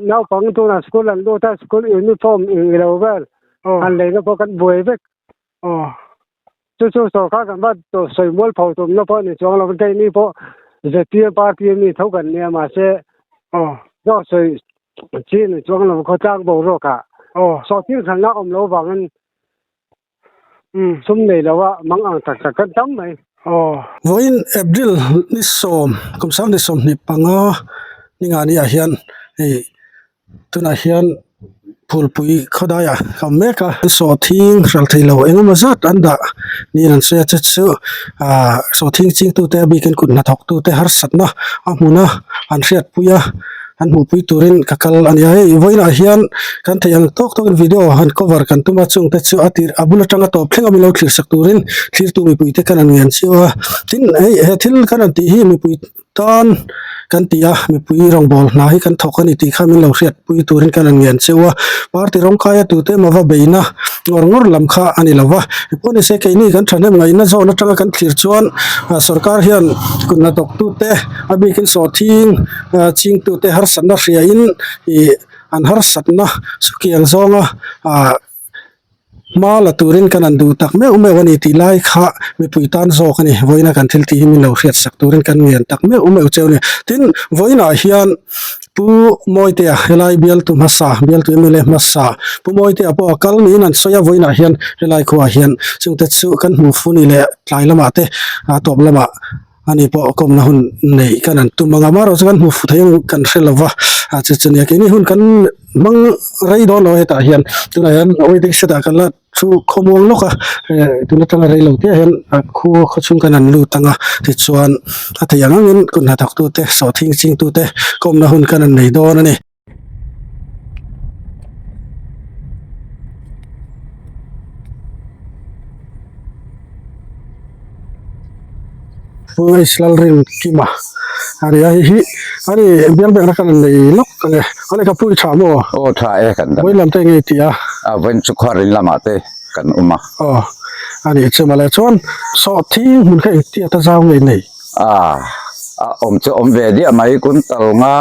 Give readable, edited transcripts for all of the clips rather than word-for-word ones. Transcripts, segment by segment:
naupang tunah school an lut a, school uniform eng ilo vel an leina pawh kan buai vek. Chu chu sorkar kan va sawi mual pho tumna pawh ni chuang lo, keini pawh zpm party a mi tho kan nia mahse zawk sawi chi ni chuang lo khawtlang boruak ah sawhthing thlangna awm lo vangin sum nei lo a mang ang tak tak kan tam mai. Vawiin April ni sawm kum sang ni 25 ni nga ni ah hian hei tunah hian phulpui khawdai ah ka awm mek a sawhthing hral thei lo eng emaw zat an dah niin an sawi a chu chu ah sawhthing ching tute a bikin kut hnathawk tute harsatna a hmun a an hriatpui a. An hmuhpui turin ka kal a nia hei vawiinah hian kan theih ang tawk tawkin video han cover kan tum a chungte chu a tir a bul atanga tawp thleng a min lo thlir sak turin thlirtu mipuite kan han ngen chiu a tin hei he thil kan han tih hi mipui tan kan ti a mipui rawngbâwl hna hi kan thawk a ni tih kha min lo hriatpui turin kan han ngen chiu a party rawng kaia tute emaw va beina ngawr ngawr lam kha a ni lo va pawh ni se keini kan thahnem ngaihna zawn atanga kan thlir chuan sorkar hian kut hnathawk tute a bikin sawhthing Chingtute harsatna hriain ih an harsatna sukiang zawnga ah hma la turin kan han duh tak meuh meuh a ni tih lai kha mipui tan zawk a ni. Vawiina kan thil tih hi min lo hriat sak turin kan ngen tak meuh meuh cheu a ni. Tin, vawiinah hian Pu Mawitea helai bialtu hmasa, bialtu mla hmasa Pu Mawitea pawh a kal niin an sawi a, vawiinah hian helai khuaah hian chungte chu kan hmuh fu ni leh tlai lamah te a tawp lamah Ani pawh kawmna hun neih kan an tum ang a, amaherawhchu chu kan hmu fu thei ang kan hre lo va, a chu chu nia keini hun kan hmang rei dawn lo hetah hian tunah hian waiting shed ah kan la thu khawmuang lawk a, tun atanga rei lo te ah hian a khu khaw chhung kan han lut ang a, tichuan a theih ang angin kut hnathawk tute sawhthing ching tute kawmna hun kan han nei dawn a ni. Lalrin Kima a ni a hei hi a ni bial bek na kan nei lawk a ni a ni ka pui tha maw aw tha e kan vawiin lam te ngei tih a a vawiin chu khuarin lamah te kan awm a aw a nih chu mawle chuan sawhthing hmun kha engtia ta zau ngei nei a a awm chu awm ve diah mai kun tal nga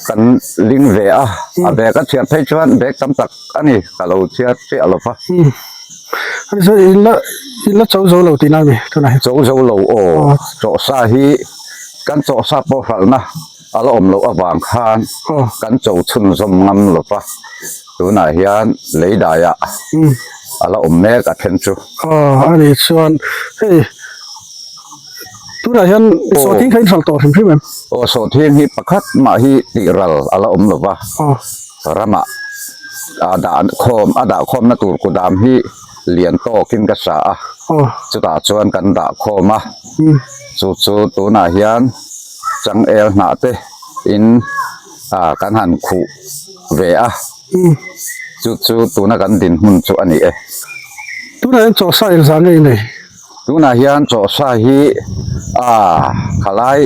kan ling ve a a bag a chhiar phei chuan bag tam tak a ni ka lo chhiar chiah lo va. Ani chuan in la in la cho zo lo tihna a ni tunah hian. Cho zo lo aw chawhsa hi kan chawhsa pawh hralhna a la awm loh avang khan kan cho chhunzawm ngam lo va tunah hian lei daiah a la awm mek a then chu. Aw ani chuan hei. Tunah hian sawhthing kha in hralh tawh hrim hrim em? Aw sawhthing hi pakhat mah hi tih ral a la awm lo va, ramah a dah khawm a dah khawmna tur kudam hi lian tawkin ka sa a, chutah chuan kan dah khawm a, chu chu tunah hian changel hnah te in kan han khuh ve a, chu chu tuna kan dinhmun chu a ni e. Tunah hian chawhsa engzah nge i nei? Tunah hian chawhsa hi ah khalai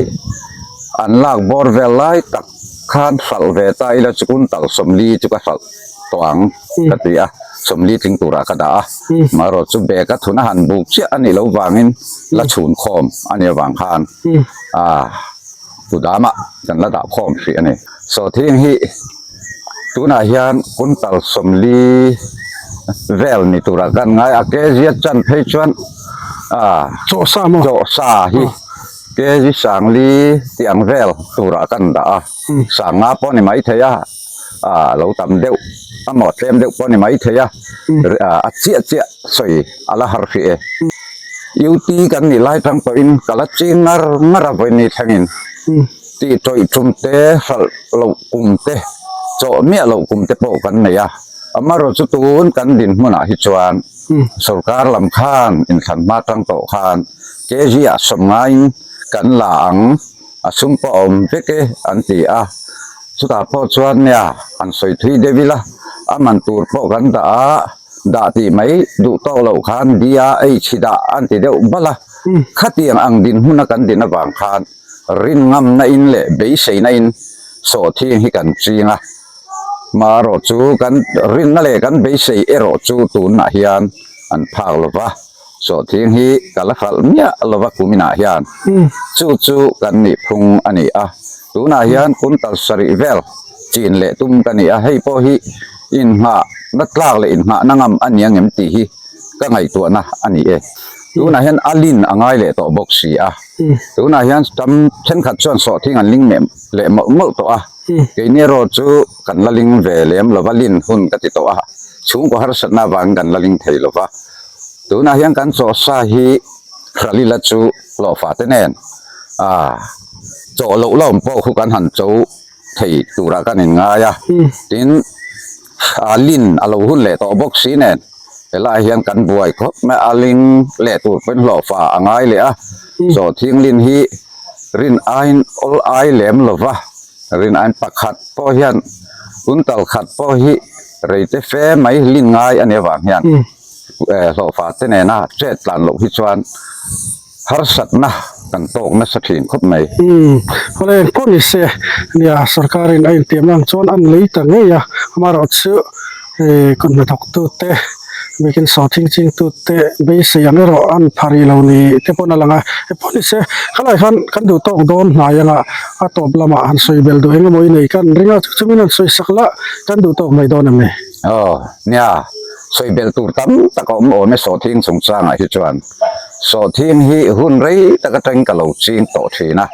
an lak bawr vel lai tak khan hralh ve ta ila chu kun tal 40 chu ka hralh tawh ang ka ti a 40 tling turah ka dah a marawh chu bag a thun a han buk chiah a nih loh vangin la chhun khawm a nih avang khan ah kudamah kan la dah khawm hrih a ni. Sawhthing hi Tunah hian kuntal 40 vel ni turah kan ngai a kg a chan phei chuan ah Chawhsa maw? Chawhsa hi kg 50 tih ang vel turah kan dah a 50 pawh ni mai thei a ah lo tam deuh a maw tlem deuh pawh ni mai thei a a chiah chiah sawi a la har hrih e UT kan nih lai tang pawhin ka la ching ngar ngar a vawiin ni thlengin. Tih tawih tum te, hralh loh kum te, chawh miah loh kum te pawh kan nei a. Amaherawh chu tun kan dinhmunah hi chuan sorkar lam khan inthlan hma tang tawh khan kg ah sawm ngaiin kan la ang, a sum pawh a awm vek e an ti a. Chutah pawh chuan nia han sawi thui deuh ila, a man tur pawh kan dah a, dah tih mai duh tawk loh khan dia ei chhi dah an ti deuh bal a. Khatiang ang dinhmuna kan din avang khan Rin ngamna in leh beiseina in sawhthing hi kan ching a, marawh chu kan rinna leh kan beisei erawh chu tunah hian an phak lo va, sawhthing hi ka la hralh miah lo va kuminah hian chu chu kan nih phung a ni a. Tunah hian quintal sarih vel chin leh tum ka ni a, hei pawh hi inngah na tlak leh inngah na ngam a ni ang em tih hi ka ngaihtuahna a ni e. Tunah hian a lin a ngai leh tawh bawk si a, tunah hian tam thenkhat chuan sawhthing an ling meh leh mawlh mawlh tawh a, keini erawh chu kan la ling ve lem lova lin hun ka ti tawh a, chhungkaw harsatna avangin kan la ling thei lova, tunah hian kan chawhsa hi Hralila chu hlawhfa te nen a chawh loh lawm pawh khu kan han cho thei turah kan inngai a, tin a lin a lo hun leh tawh bawk si nen helaiah hian kan buai khawp mai a, a ling leh tur pawhin hlawhfa a ngai leh a, chaw thinglin hi rin aiin awl ai lem lo va, rin aiin pakhat pawh hian kuntal khat pawh hi rei te fe mai lin ngai a nih avang hian hlawhfa te nena chet tlan loh hi chuan. Harsatna kan tawk nasa thin khawp mai. Umm, awle pawh ni se, nia sorkarin a intiamna ang chuan an lei ta ngei a, amaherawh chu kut hnathawktute biakin sawhthing chingtute beisei ang erawh an pha rih lo ni te pawn a lang a, he pawh ni se khalai khan kan duh tawk dawn hnai anga a tawp lamah han sawi bel duh eng emaw i nei kan ring a, chu chumin an sawi sak lah kan duh tawk mai dawn em ni? Aw, nia, sawi bel tur tam tak a awm awm e sawhthing chungchangah hi chuan. Sawhthing hi hun rei tak atangin ka lo ching tawh thin a,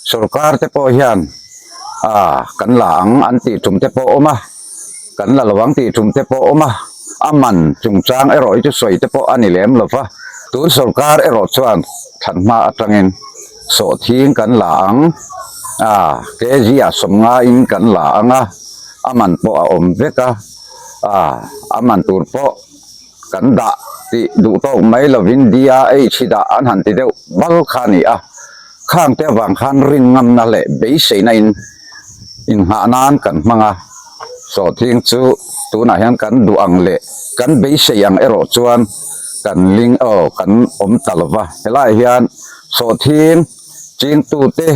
sorkar te pawh hian ah kan la ang an tih tum te pawh a awm a, kan la lo ang tih tum te pawh a awm a, a man chungchang erawh hi chu sawi te pawh a ni lem lo va, tun sorkar erawh chuan thlan hma atangin sawhthing kan la ang ah kg ah sawmnga in kan la ang a, a man pawh a awm vek a, ah a man tur pawh. Kan dah tih duh tawk mai lovin DRH hi dah an han ti deuh bal kha a ni a, khangte avang khan rin ngamna leh beiseina in inghah nan kan hmang a, sawhthing chu tunah hian kan duh ang leh kan beisei ang erawh chuan kan ling aw kan awm ta lova, helaiah hian sawhthing chingtute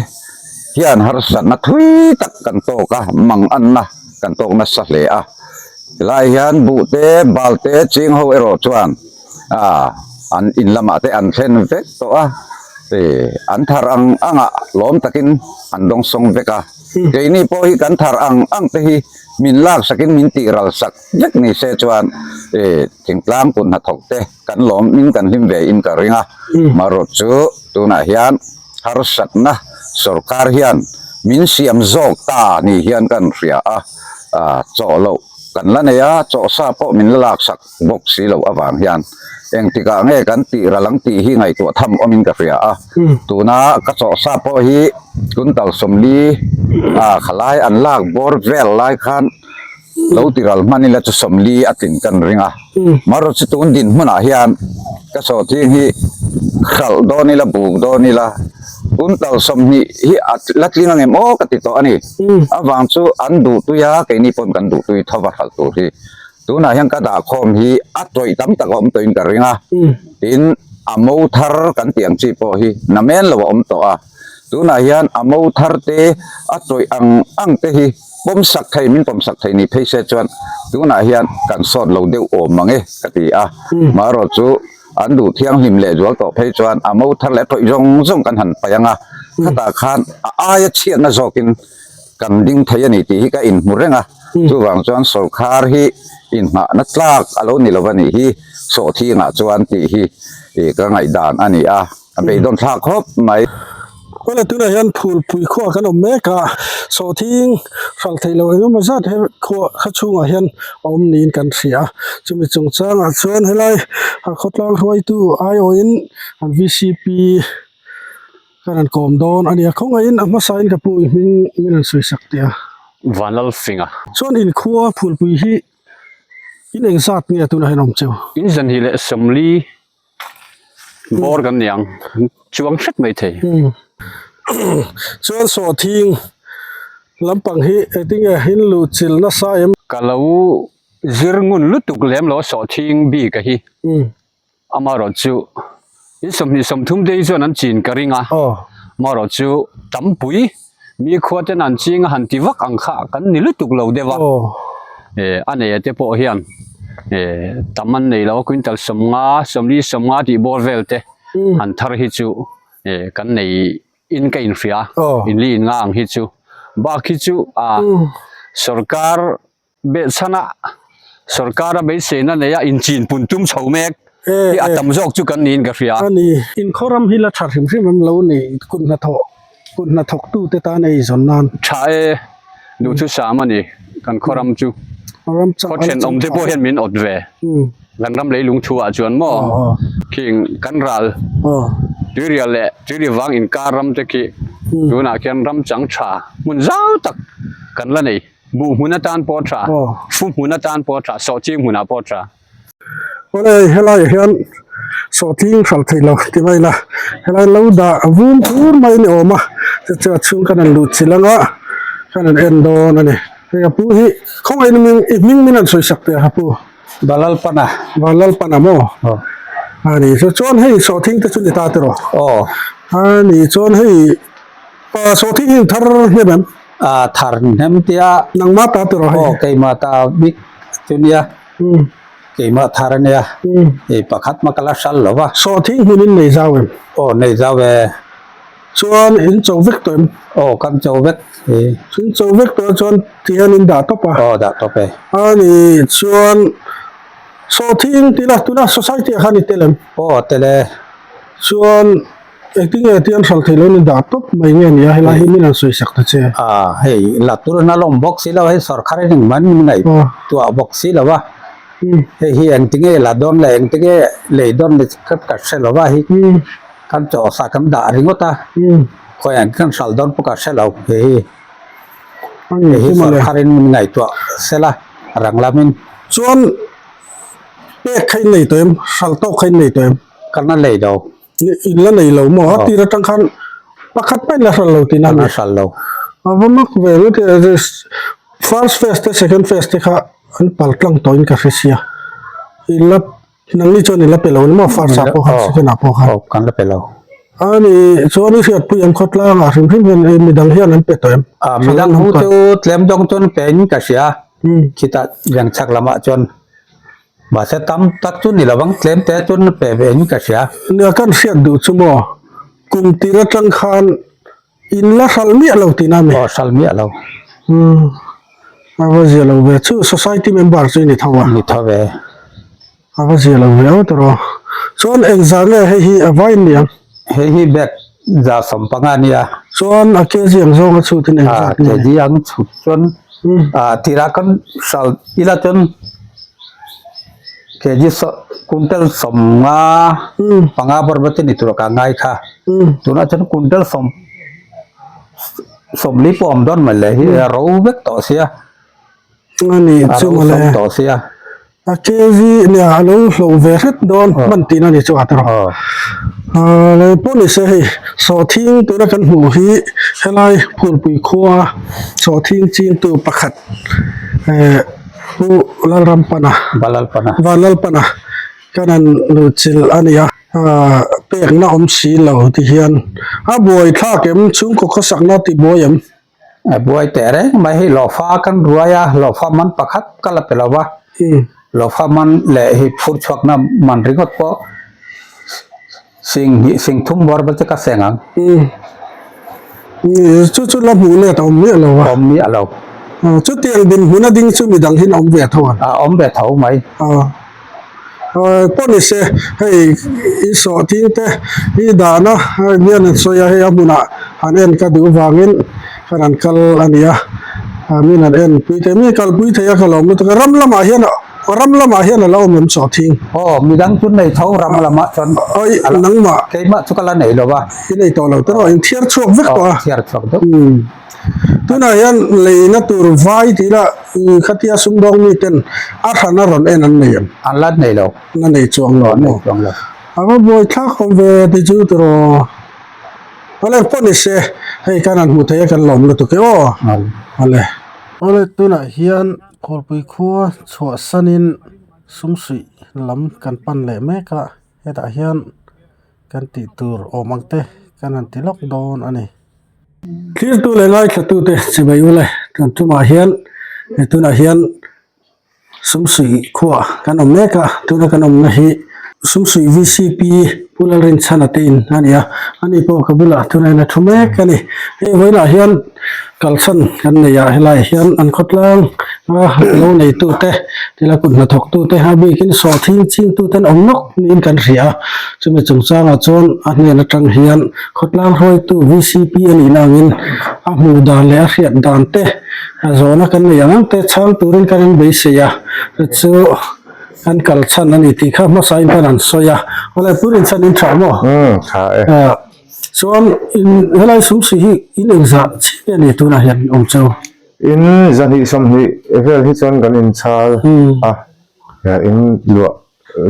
hian harsatna thui tak kan tawk a, manganna kan tawk nasa hle a. Helai hian buh te, bal te, ching ho erawh chuan ah an in lamah te an thlen vek tawh a, ih an thar ang ang ah lawm takin an dawng sawng vek a, keini pawh hi kan thar ang ang te hi min lak sakin min tih ral sak vek ni se chuan ih thingtlang kut hnathawk te kan lawm in kan hlim ve in ka ring a, marawt chu tunah hian harsatna sorkar hian min siam zawk ta ni hian kan hria a. ah chawh loh kan la nei a, chawh sa pawh min la lak sak bawk si loh avang hian engtikah nge kan tih ral ang tih hi ngaihtuah tham awmin ka hria a, tuna ka chawh sa pawh hi quintal sawmli ah khalai an lak bawr vel lai khan lo ti ral hman ila chu sawmli a tlin kan ring a, marawh chu tun dinhmunah hian ka sawhthing hi hralh dawn ila buk dawn ila quintal sawmhnih hi a la tling ang em aw ka ti tawh a ni. Avang chu an duh tui a, keini pawn kan duh tui tho va hralh tur hi. Tunah hian ka dah khawm hi a tawih tam tak a awm tawhin ka ring a, tin a mo thar kan tih ang chi pawh hi namen lo a awm tawh a. Tunah hian a mo thar te a tawih ang ang te hi pawm sak thei min pawm sak thei ni phei se chuan tunah hian kan sawt lo deuh awm mang e ka ti a. Marawh chu An duh thianghlim leh zual tawh phei chuan a mo thar leh tawih zawng zawng kan han paih ang a, khatah khan a aia chhiatna zawkin kan ding thei a ni tih hi ka inhmu reng a, chuvang chuan sawrkhar hi inhnahna tlak a lo ni lo a nih hi sawhthingah chuan tih hi ka ngaihdan a ni a, a beidawn thlak khawp mai. Awle tunah hian phulpui khua kan awm mek a, sawhthing hralh theih loh eng emaw zat he khua kha chhungah hian a awm niin kan hria a, chumi chungchangah chuan helai a khawtlang hruaitu aiawhin an V C P kan han kawm dawn a nia, khawngaihin a hmasain ka pu i hming min han sawi sak teh a. Vanlalfinga. Chuan inkhua phulpui hi in engzat nge tunah hian awm cheu? In zanhnih leh 40 Bawr kan ni ang chuang hret mai thei. Chuan sawhthing lampang hi engtinge in luh chil nasa em? Ka lo zir ngun lutuk lem lo sawhthing bik a hi. Amaherawh chu in 20 30 te hi chuan an chin ka ring a. Amaherawh chu tampui mi khua ten an ching a han ti vak ang kha kan ni lutuk lo deuh a. A nei a te pawh hian tam an nei lo a quintal 50 40 50 tih bawr vel te han thar hi chu kan nei in ka inhria in li in nga ang hi chu. Bak hi chu a sorkar behchhana sorkara beiseina neia inchin pun tum chho mek hi a tam zawk chu kan niin ka hria. A ni, inkhawram hi la tha hrim hrim em lo ni kut hnathawh kut hnathawk tute tan ei zawn nan. Tha e, duhthusam a ni kan khawram chu. Khaw thenawm te pawh hian min awt ve. Kan ram leilung thu ah chuan maw khing kan ral tuirial leh tuiri vang inkar ram te khi tunah khian ram chang tha hmun zau tak kan la nei. Buh hmun atan pawh a tha, fu hmun atan pawh a tha, sawhching hmunah pawh a tha. Awle helaiah hian sawhching hralh theih lo ti mai ila helai lo dah vum thur mai ni awm a chu chu a chhung khan an luh chilh anga khan an en dawn a ni. Hei a pu hi khawngaih in i hming min an sawi sak teh a pu. Valalpana. Valalpana maw? Aw. A ni chu chuan hei sawhthing te chu ni ta tiraw? Aw. A ni chuan hei sawhthing hi thar hnem em? A thar hnem tia. Nangmah ta tiraw hei? Aw keimah ta bik chu nia. Keimah thar a nia. Hei pakhat hma ka la hral lo va. Sawhthing hmun in nei zau em? Aw nei zau e. Chuan in cho vek tawh em? Aw kan cho vek e. In cho vek tawh chuan ti hian in dah tawp a. Aw dah tawp e. A ni chuan sawhthing tih la tuna society ah khan i tel em? Aw tel e. Chuan engtin nge tian hral theih loin in dah tawp mai nge nia helai hi min han sawi sak ta che. A hei la tur na lawm bawk si lo hei sorkar in engmah min ngaih tuah bawk si lo a. Hei hi engtinge la dawn leh engtinge lei dawn leh ka ka hre lo va hi kan chaw sa kan dah ringawt a khawi ang kan hral dawn pawh ka hre lo hei hi hei hi sorkar in min ngaihtuah sela rang lam in. Chuan pek kha in nei tawh em hral tawk kha in nei tawh em? Kan la nei lo. In la nei lo maw? A tir atang khan pakhat pawh in la hral lo tihna a ni. Kan la hral lo. A va mak ve first phase te second phase te kha an pal tlang tawhin ka hre sia. In la nangni chuan in la pe lo ni maw first ah pawh khan second ah pawh khan. Aw kan la pe lo. A ni chuan i hriatpui ang khawtlangah hrim hrim hian midang hian an pe tawh em? A midang ho chu tlem dawng chuan pe in ka hria. Khitah vengchhak lamah chuan Mahse tam tak chu ni lovang tlem te chuan pe ve in ka hria. Nia kan hriat duh chu maw kum tir atang khan in la hral miah lo tihna a mi? Aw hral miah lo. Umm a va zia lo ve chu society member chu i ni tho a? Ni tho ve. A va zia lo ve aw tawh. Chuan engzah nge hei hi a vain niang? Hei hi bag za 15 a nia. Chuan a kg ang zawng a chhut in engzat nge? A kg ang chhut chuan a tirah kan hral ila chuan kg quintal 55 bawr te ni tur ka ngai kha. Tunah chuan quintal 40 pawh awm dawn mai le hi a ro vek tawh sia. A ni chu mawle. A kg nia a lo hloh ve hret dawn hman tihna a ni chu a tawrh. Aaa pawh ni se hei sawhthing tuna kan hmuh hi helai phulpui khua sawhthing chingtu pakhat eh Pu Lalrampana Vanlalpana kan han luhchilh a ni a aaa pekna awm si lo ti hian a buaithlak em chhungkaw khawsakna tibuai em. A buai teh reng mai hei lawhfa kan ruai a lawhfa man pakhat ka la pe lo va lawhfa man leh hei phur chhuakna man ringawt pawh sing hnih sing thum bawr bal chu ka seng ang. Chu chu la hmuh let a awm miah lo a. Awm miah lo. Chutiang dinhmun a ding chu midang hian a awm ve tho ang. A awm ve tho mai. Pawh ni se hei i sawhthing te i dahna hian an sawi a hei a hmunah han en ka duh vangin kan han kal a ni a min han en pui thei mi kalpui thei a ka lawm lutuk a ram lamah hian ram lamah hian a lo awm em sawhthing. Aw midang chu nei tho ram lamah chuan awi nangmah keimah chu ka la nei lo va i nei tawh lo te rawh inthiar chhuak vek tawh a aw thiar chhuak deuh. Tunah hian leina tur vai tih lah khatia sumdawng miten a hran a rawn en an nei em? An la nei lo. La nei chuang lo maw? Nei chuang lo. A va buai thlak awm ve ti chu tiraw. Awle pawh ni se hei kan han hmu thei a kan lawm lutuk e aw. Awle. Awle tunah hian Kawlpui khua chhuahsanin sumsuih lam kan pan leh mek a hetah hian kan tih tur awm ang te kan han ti lawk dawn a ni. Thirtu leh ngaithlatute chibai ule kan tumah hian he tunah hian sumsuih khuah kan awm mek a tuna kan awmna hi. Sumsuih VCP Pu Lalrinchhana te in a ni a, ani pawh ka bulah tunah hian a thu mek a ni. Hei vawiinah hian kalchhan kan nei ah helaiah hian an khawtlang a lo neitute tila kut hnathawktute a bikin sawhthing chingtute an awm nawk niin kan hria a, chumi chungchangah chuan a hnen atang hian khawtlang hruaitu VCP a nihna angin a hmuh dan leh a hriat dan te a zawhna kan nei ang ang te chhang turin kan inbeisei a, chu. An kal chhan a ni tih kha hmasa in kan han sawi a, awle pur in chhan in tha maw? Umm tha e. Chuan in helai sumsi hi in engzah chiah nge ni tunah hian awm cheu? In zahnih 20 vel hi chuan kan inchhal a, in luah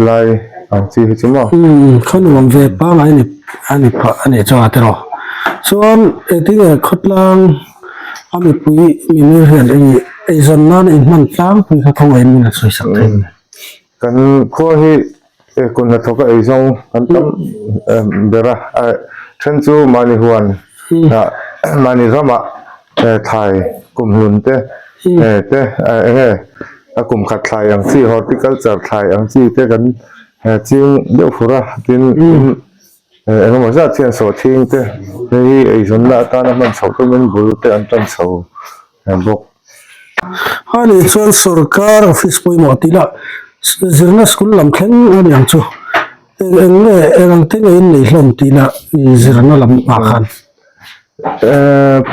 lai ang chi hi chu maw? Umm khaw nuam ve pangai ni a ni phah a nih chuan a tiraw. Chuan engtinge khawtlang a mipui mimir hian eng eizawn nan inhman tlangpui kha khawngaih min an sawi sak thei ang. Kan khua hi kut hnathawk a eizawng kan tam ber a, a then chu mahni huan ah mahni ramah thlai kumhlun te te eng nge a kum khat thlai ang chi horticulture thlai ang chi te kan ching deuh fur a tin. Eng emaw zat hian sawhthing te hei hi eizawnna atana hman chhoh tumin bul te an tan chho bawk. Ani chuan sorkar office pawimawh tih lah zirna school lam thleng a ni ang chu. Eng eng nge eng ang te nge in nei hlawm tih lah zirna lam ah khan.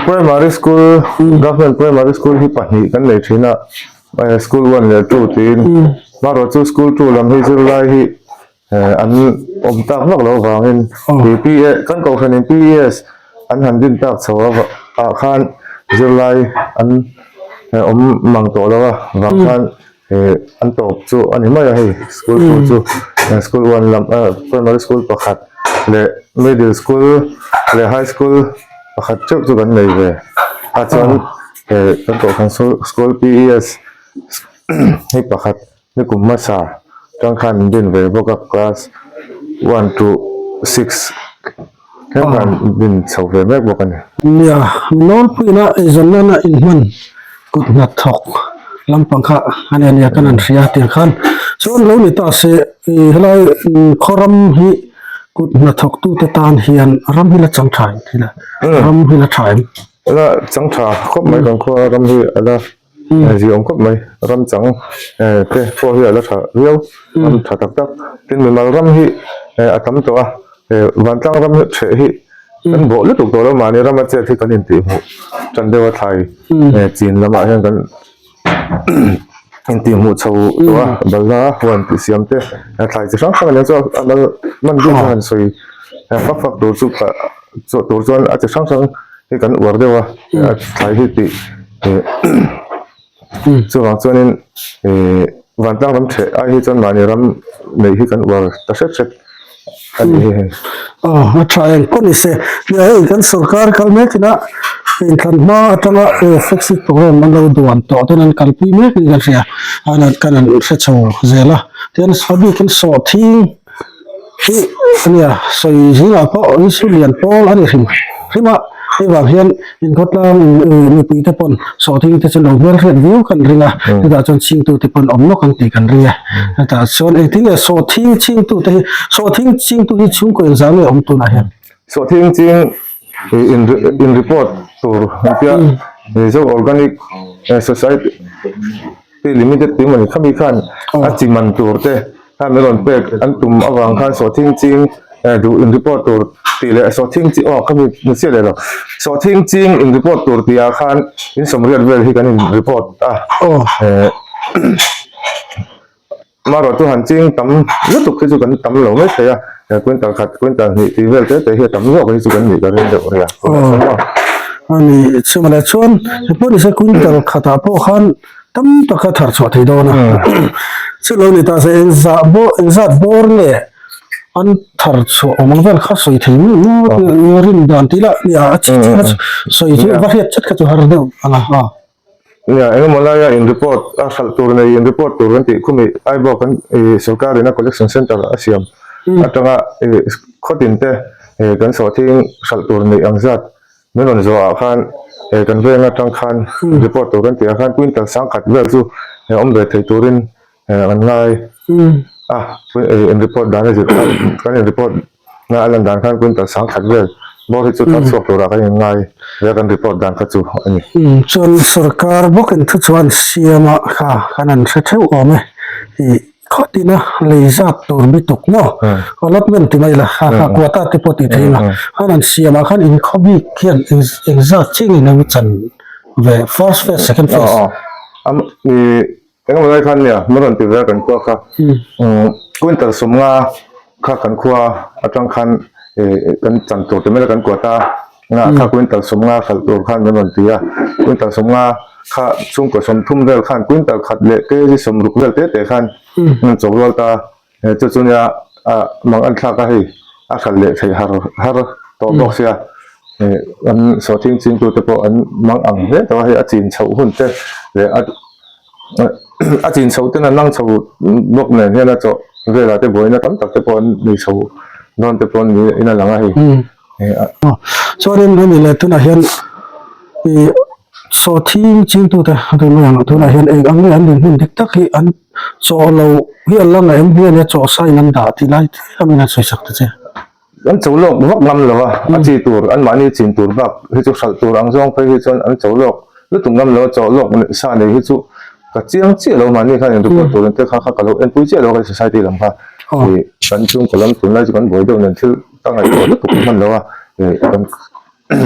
Primary school government primary school hi pahnih kan nei thin a school one leh two tiin marawh chu school two lam hi zirlai hi An awm tak vak loh avangin PE kan kohhranin PES an han din tak chho ah khan zirlai an awm mang tawh lo a vang khan an tawp chu a ni mai a hei school two chu school one lam primary school pakhat leh middle school leh high school pakhat theuh chu kan nei ve a chuan kan kohhran school PES hei pakhat. Nikum hmasa tang khan an din ve bawk a class one to six thleng khan an din chho ve mek bawk a ni. Nia, nawlpuina eizawn nana inhman kut hnathawk lampang kha a nia nia kan han hria tiang khan chuan lo ni ta se helai khaw ram hi kut hnathawk tute tan hian ram hi la chang tha em thil a ram hi la tha em? La chang tha khawp mai kan khua ram hi a la Zia awm khawp mai ram chang te pawh hi a la tha viau ram tha tak tak tin mimal ram hi a tam tawh a vantlang ram hreh hi kan bawh lutuk tawh lo mahni rama chet hi kan intihhmuh tan deuh a thlai chin lamah hian kan intihhmuh chho tawh a balhla huan tih siam te thlai chi hrang hrang a nia chu a mal man bik a han sawi fak fak tur chu tur chuan a chi hrang hrang hi kan uar deuh a thlai hi tih chuvang chuanin ih vantlang ram ṭheh ai hi chuan mahni ram neih hi kan uar ta hret hret a ni hi hei. Aw a ṭha eng pawh ni se nia hei kan sorkar kal mek ina inthlan hma aṭanga flagship program an lo duan tawh ten an kalpui mek niin kan hria a kan han hre chho zel a tihian a bikin sawhthing Hi ania sawi zingah pawh Isu lian pawl a ni hrim hrim a, hei vang hian inkhawtlang mipui te pawn sawhthing te chu lo hmel hriat viau kan ring a, chutah chuan chingtu te pawn awm nawk ang tih kan ring e. Hetah chuan engtin nge sawhthing chingtu te hi sawhthing chingtu hi chhungkaw engzah nge awm tunah hian? Sawhthing ching in in report tur engtia Mizo Organic Society Limited tih emaw ni khami khan a chi man tur te khan min rawn pek an tum avang khan sawhthing ching duh in report tur tih leh sawhthing chi aw khami ni chiah leh lo sawhthing ching in report tur tih ah khan in sawmriat vel hi kan in report a Amaherawh chu han ching tam lutuk hi chu kan tam lo mai thei a, quintal khat quintal hnih tih vel te te hi a tam zawk hi chu kan nih ka ring deuh rih a. Aw a ni chungah leh chuan he pawh nise quintal khatah pawh khan tam taka thar chhuah thei dawn a, chu lo ni ta se engzah bawr engzat bawr nge an thar chhuah awm ang vel kha sawi thei mai maw rin dan tih lah nia a chi chi kha sawi chu va hriat chat kha chu har deuh ang a. Nia, engemaw laia in report a hralh tur nei in report tur kan tih khumi Aibawk kan ih sorkar ina collection centre a siam atanga ih khawtin te ih kan sawhthing hralh tur neih ang zat min rawn zawh ah khan ih kan veng atang khan report tur kan tih ah khan quintal sangkhat vel chu awm ve thei turin an ngai. a in report dan a zir khan kan in report na a lan dan khan quintal sangkhat vel bawr hi chu thar chhuak turah kan in ngai ve a kan report dan kha chu a ni. Chuan sorkar bawkin thu chuan siama kha kan an hre theuh awm e ih khawtina lei zat tur bi tuk maw allotment ti mai la kha kha quota te pawh tih theih ila khan an siamah khan inkhaw bik hian engzat chiang in an chan ve first phase second phase. Engemaw lai khan nia min rawn ti ve a kan khua kha quintal sawmnga kha kan khua atang khan kan chan tur ti mai la kan kuat a nga kha quintal sawmnga hralh tur khan min rawn ti a quintal sawmnga kha chhungkaw sawmthum vel khan quintal khat leh kg sawmruk vel te te khan an chawk rual ta a chu chu nia mang an thlak a hei a hralh leh theih har har tawh bawk sia an sawhthing chingtute pawh an mang ang hle tawh a hei a chin chhoh hun te leh a. A chin chho ten an lang chho bawk nen hian a chawh velah te buaina tam tak te pawh an nei chho dawn te pawh niin a lang a hei. Chuanin hemi leh tunah hian ih sawhthing chingtute a tih mai ang tunah hian eng ang nge an dinhmun dik tak hi an chawh lo hi an la ngaih em hi a nia chawh sa in an dah tih lai lam in an sawi sak ta che. An cho lawk vak ngam lo a, a chi tur anmahni chin tur bak hi chu hralh tur ang zawng phei hi chuan an cho lawk lutuk ngam lo a, cho lawk sa nei hi chu ka chiang chiah lo mahni khan in report turin te kha kha ka lo enpui chiah lo a kan society lam kha ih kan chhungkaw lam tunlai chu kan buai deuh nen thil ka ngaihtuah lutuk hman lo a ih kan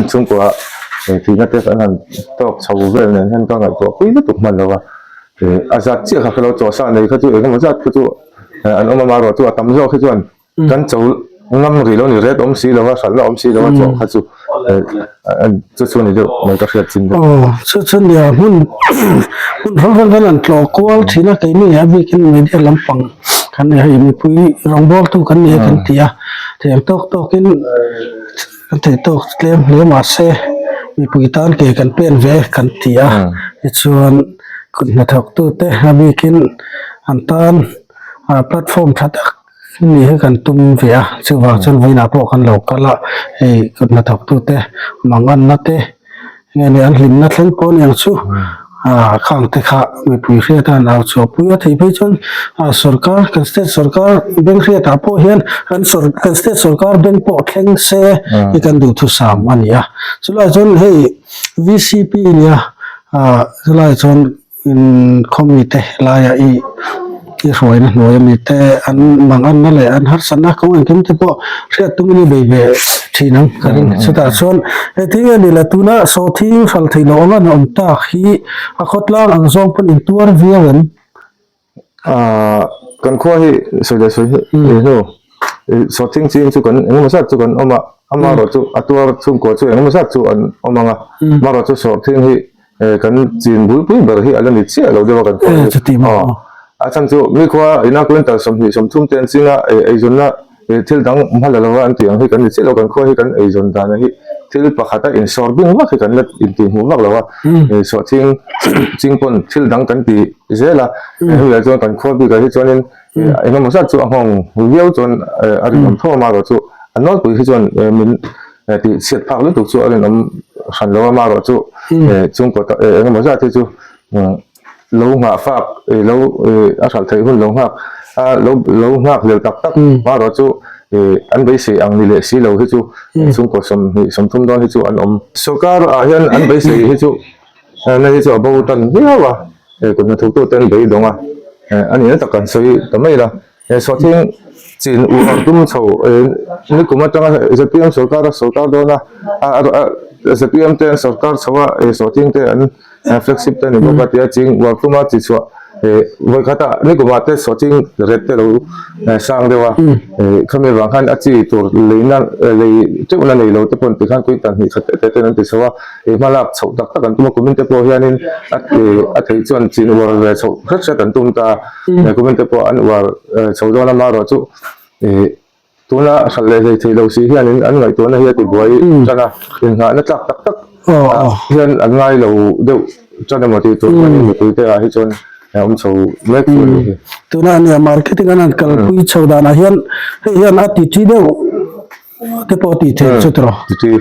chhungkua thihna te kan han tawk chho vel nen hian ka ngaihtuah pui lutuk hman lo a ih a zat chiah kha ka lo chawh sa nei kha chu engemaw zat kha chu an awm a amaherawhchu a tam zawk hi chuan. Kan cho ngam rih lo ni ret awm si lo a, hralhna awm si lo a chawh kha chu chu chu ni deuh mai ka hriat chin deuh. Aw chu chu nia hmun hmun hrang hrang khan an tlawh kual thin a keini a bikin media lampang kan ni a hei mipui rawngbawltu kan ni a kan ti a thiam tawk tawkin kan theih tawk tlem hle mahse mipui tan ke kan pen ve kan ti a tichuan kut hnathawktute a bikin an tan platform tha tak. Ni hi kan tum ve a, chuvang chuan vawiinah pawh kan lo kal a, hei kut hnathawktute manganna te nge ni an hlimna thleng pawh aniang chu ah khang te kha mipui hriata an au chhuah pui a theih phei chuan ah sorkar kan state sorkar bank hriatah pawh hian kan sawr kan state sorkar bank pawh thleng se hi kan duhthusam a ni a, chulaiah chuan hei V C P nia ah chulaiah chuan. Khaw mite laia i i hruaina hnuaia mite an manganna leh an harsatna kawng engkim te pawh hriat tumin i bei ve thin ang ka ring. Chutah chuan heti nge ni le tuna sawhthing hral theih loh anga an awm tak hi a khawtlang ang zawng pawn intuar viau em? Aaa kan khua hi sawi leh sawi hnu sawhthing ching chu kan engemaw zat chu kan awm a, amaherawhchu a tuar chhungkua chu engemaw zat chu an awm ang a, amaherawhchu sawhthing hi kan chin bulpui ber hi a la ni chiah lo deuh a kan khua hi aw a chhan chu mi khua ina quintal 20 30 te an ching a eizawnna thil dang hma la lova an tih ang hi kan ni chiah lo kan khua hi kan eizawn dan hi thil pakhat a insawr bing vak hi kan la intihhmuh vak lo a sawhthing ching pawn thil dang kan ti zel a hemi ah chuan kan khua bikah hi chuanin engemaw zat chu a nghawng viau chuan a rinawm tho a amaherawhchu a nawlpui hi chuan min tih chhiat phak lutuk chu a rinawm hran lo a amaherawhchu chhungkaw engemaw zat hi chu lo nghah fak lo a hralh theih hun lo nghak a lo lo nghak lel tak tak amaherawhchu an beisei ang ni leh si lo hi chu chhungkaw 20 30 dawn hi chu an awm. Sorkar ah hian an beisei hi chu na hi chu a bo tan viau a. He kut hnathawktu ten beidawng a, a nihna tak kan sawi ta mai la. He sawhthing chin uar tum chho nikum atanga zpm sorkar a sorkar dawn a, zpm te an sorkar chho a, sawhthing te an flagship te a ni bawk a tia ching uar tuma chi chhuah vawikhatah nikumah te sawhthing ret te lo sang deuh a, khami vang khan a chi tur leina lei teuhna nei lo te pawn tikhan kuitan hnih khat te te ten an ti chho a. He hma lak chhoh tak tak an tum a, kumin te pawh hianin a a theih chuan chin uar ve chhoh hret hret an tum ta a, kumin te pawh an uar chho dawn a, amaherawhchu ih tuna hralh leh hlei theih loh si hianin an ngaihtuahna hi a ti buai tan a, inngahna tlak tak tak ah hian an ngai lo deuh tan emaw tih tur chuanin mipui te ah hi chuan a awm chho mek chu a ni hi. Tuna nia marketing an han kalpui chho danah hian hei hian a ti thi deuh. te pawh tih theih chu tawh Titi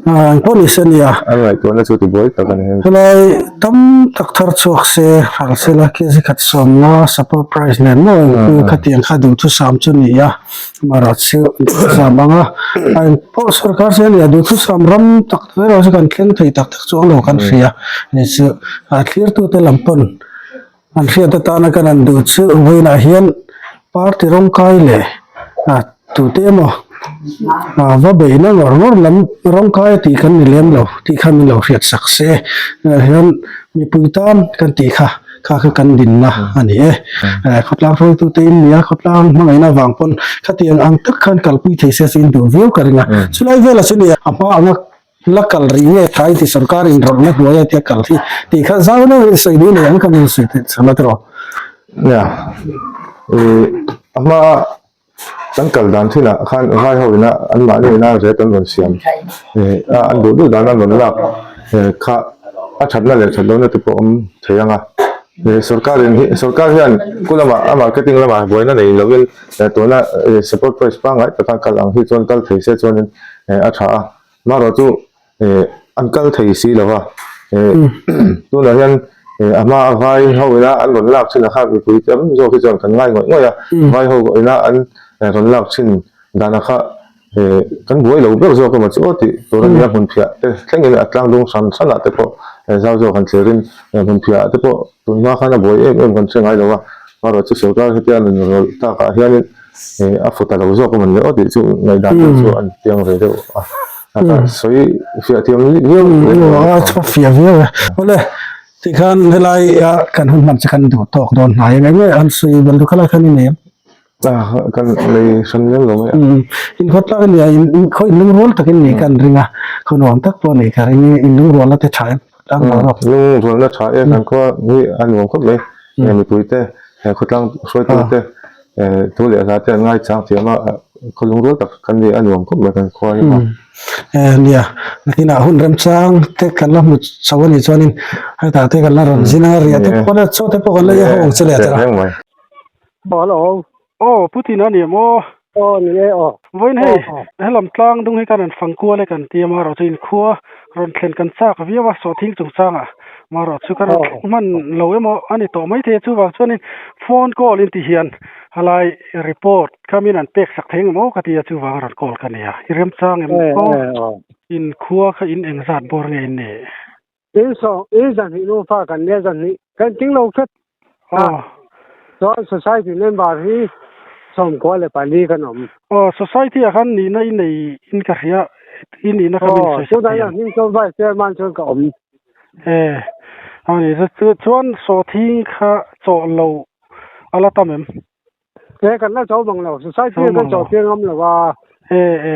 a engpawh ni se nia an ngaihtuahna chu tibuai tak a ni heng. Helai tam tak thar chhuak se hral se la kg khat sawmna support price nen maw engpawh khatiang kha duhthusam chu ni a amaherawhchu duhthusam anga a engpawh sorkar se nia duhthusam ram tak tak erawh chu kan thleng thei tak tak chuang lo kan hria ni chu a thlirtute lam pawn An hriat atana kan han duh chu vawiinah hian party rawngkai leh ah tute emaw ah va beihna ngawr ngawr lam rawngkai a tih kan ni lem lo tih kha min lo hriat sak se ah hian mipui tan kan tih kha kha kha kan dinna a ni e eh khawtlang hruaitute in nia khawtlang hmangaihna avang pawn khatiang ang tak khan kalpui thei se chu in duh viau ka ring a chulai velah chu nia a hma anga La kal rih nge tha inti sorkar in rawlhna hnuai a tia kal hi tih kha zau deuh in sawi duh nei ang ka min sawi theih chhan a tiraw. Nia, ih a hma kan kal dan thinah khan vai ho ina an mahni ina rate an rawn siam ih a an duh duh dan an rawn lak kha a thatna leh that lohna te pawh awm thei ang a, ih sorkar in hi sorkar hian khu lamah a marketing lamah buaina nei lovin tuna support price pangngai taka kal ang hi chuan kal thei se chuanin a tha a. Marawh chu an kal thei si lo va, tunah hian a hma a vai ho ina an rawn lak thin a kha mipui tam zawk hi chuan kan ngai ngawih ngawih a, vai ho ina an rawn lak thin dan a kha kan buai lo ber zawk emaw chu aw tih tur a nia, hmunphiah te thlengin a tlang dung hran hran ah te pawh zau zawk han thlir in hmunphiah ah te pawh tun hma khan a buai em em kan hre ngai lo va, marawh chu sorkar hetia an rawn tak ah hianin. A fut a lo zawk a mawn le aw tih chu ngaihdan deuh chu an piang ve deuh a a ka sawi fiah thiam viau a chhuak fiah viau e awle tikhan helai a kan hun hman chu kan duh tawk dawn hnai ang enge an sawi bel duh khalai khan i nei em a kan nei hran lem lo mai a in khawt tlak ania in khaw in lungrual takin ni kan ring a khaw nuam tak pawh nei ka ring in lungrualna te tha em tlang lo rawk lungrualna tha e kan khua hi a nuam khawp mai mipui te khawtlang hruaitu te Thu leh hla te an ngaichang thiam a, khaw lungrual tak kan ni a nuam khawp mai kan khua hi maw. Nia, nakinah hun remchang te kan la hmu chho a nih chuanin hetah te kan la rawn zin a, riah te pawh la chaw te pawh kan la ei ho ang che leh tawh a. Hello. Aw Putin a ni maw? Aw ni e aw. Vawiin hei helam tlang dung hi kan rawn fang kual e kan ti a marawh chu inkhua rawn thlen kan chak viau a sawhthing chungchangah marawh chu kan rawn thleng hman lo emaw a ni tawh maithei a chuvang chuanin phone call in ti hian halai report kha min an pek sak thei emaw ka ti a chuvang a rawn call ka nia i remchang em aw inkhua kha in engzat bawr nge in nih? In saw in zahnih nufa kan nia zahnih kan ting lo hret a chuan society member hi 94 kan awm. Aw society ah khan nihna i nei in ka hria i nihna kha min sawi sak thei ang. Tunah chuan vice chairman chuan ka awm. E ani chuan sawhthing kha chawh lo a la tam em? E kan la cho mang lo society kan cho piang ngam lo a e e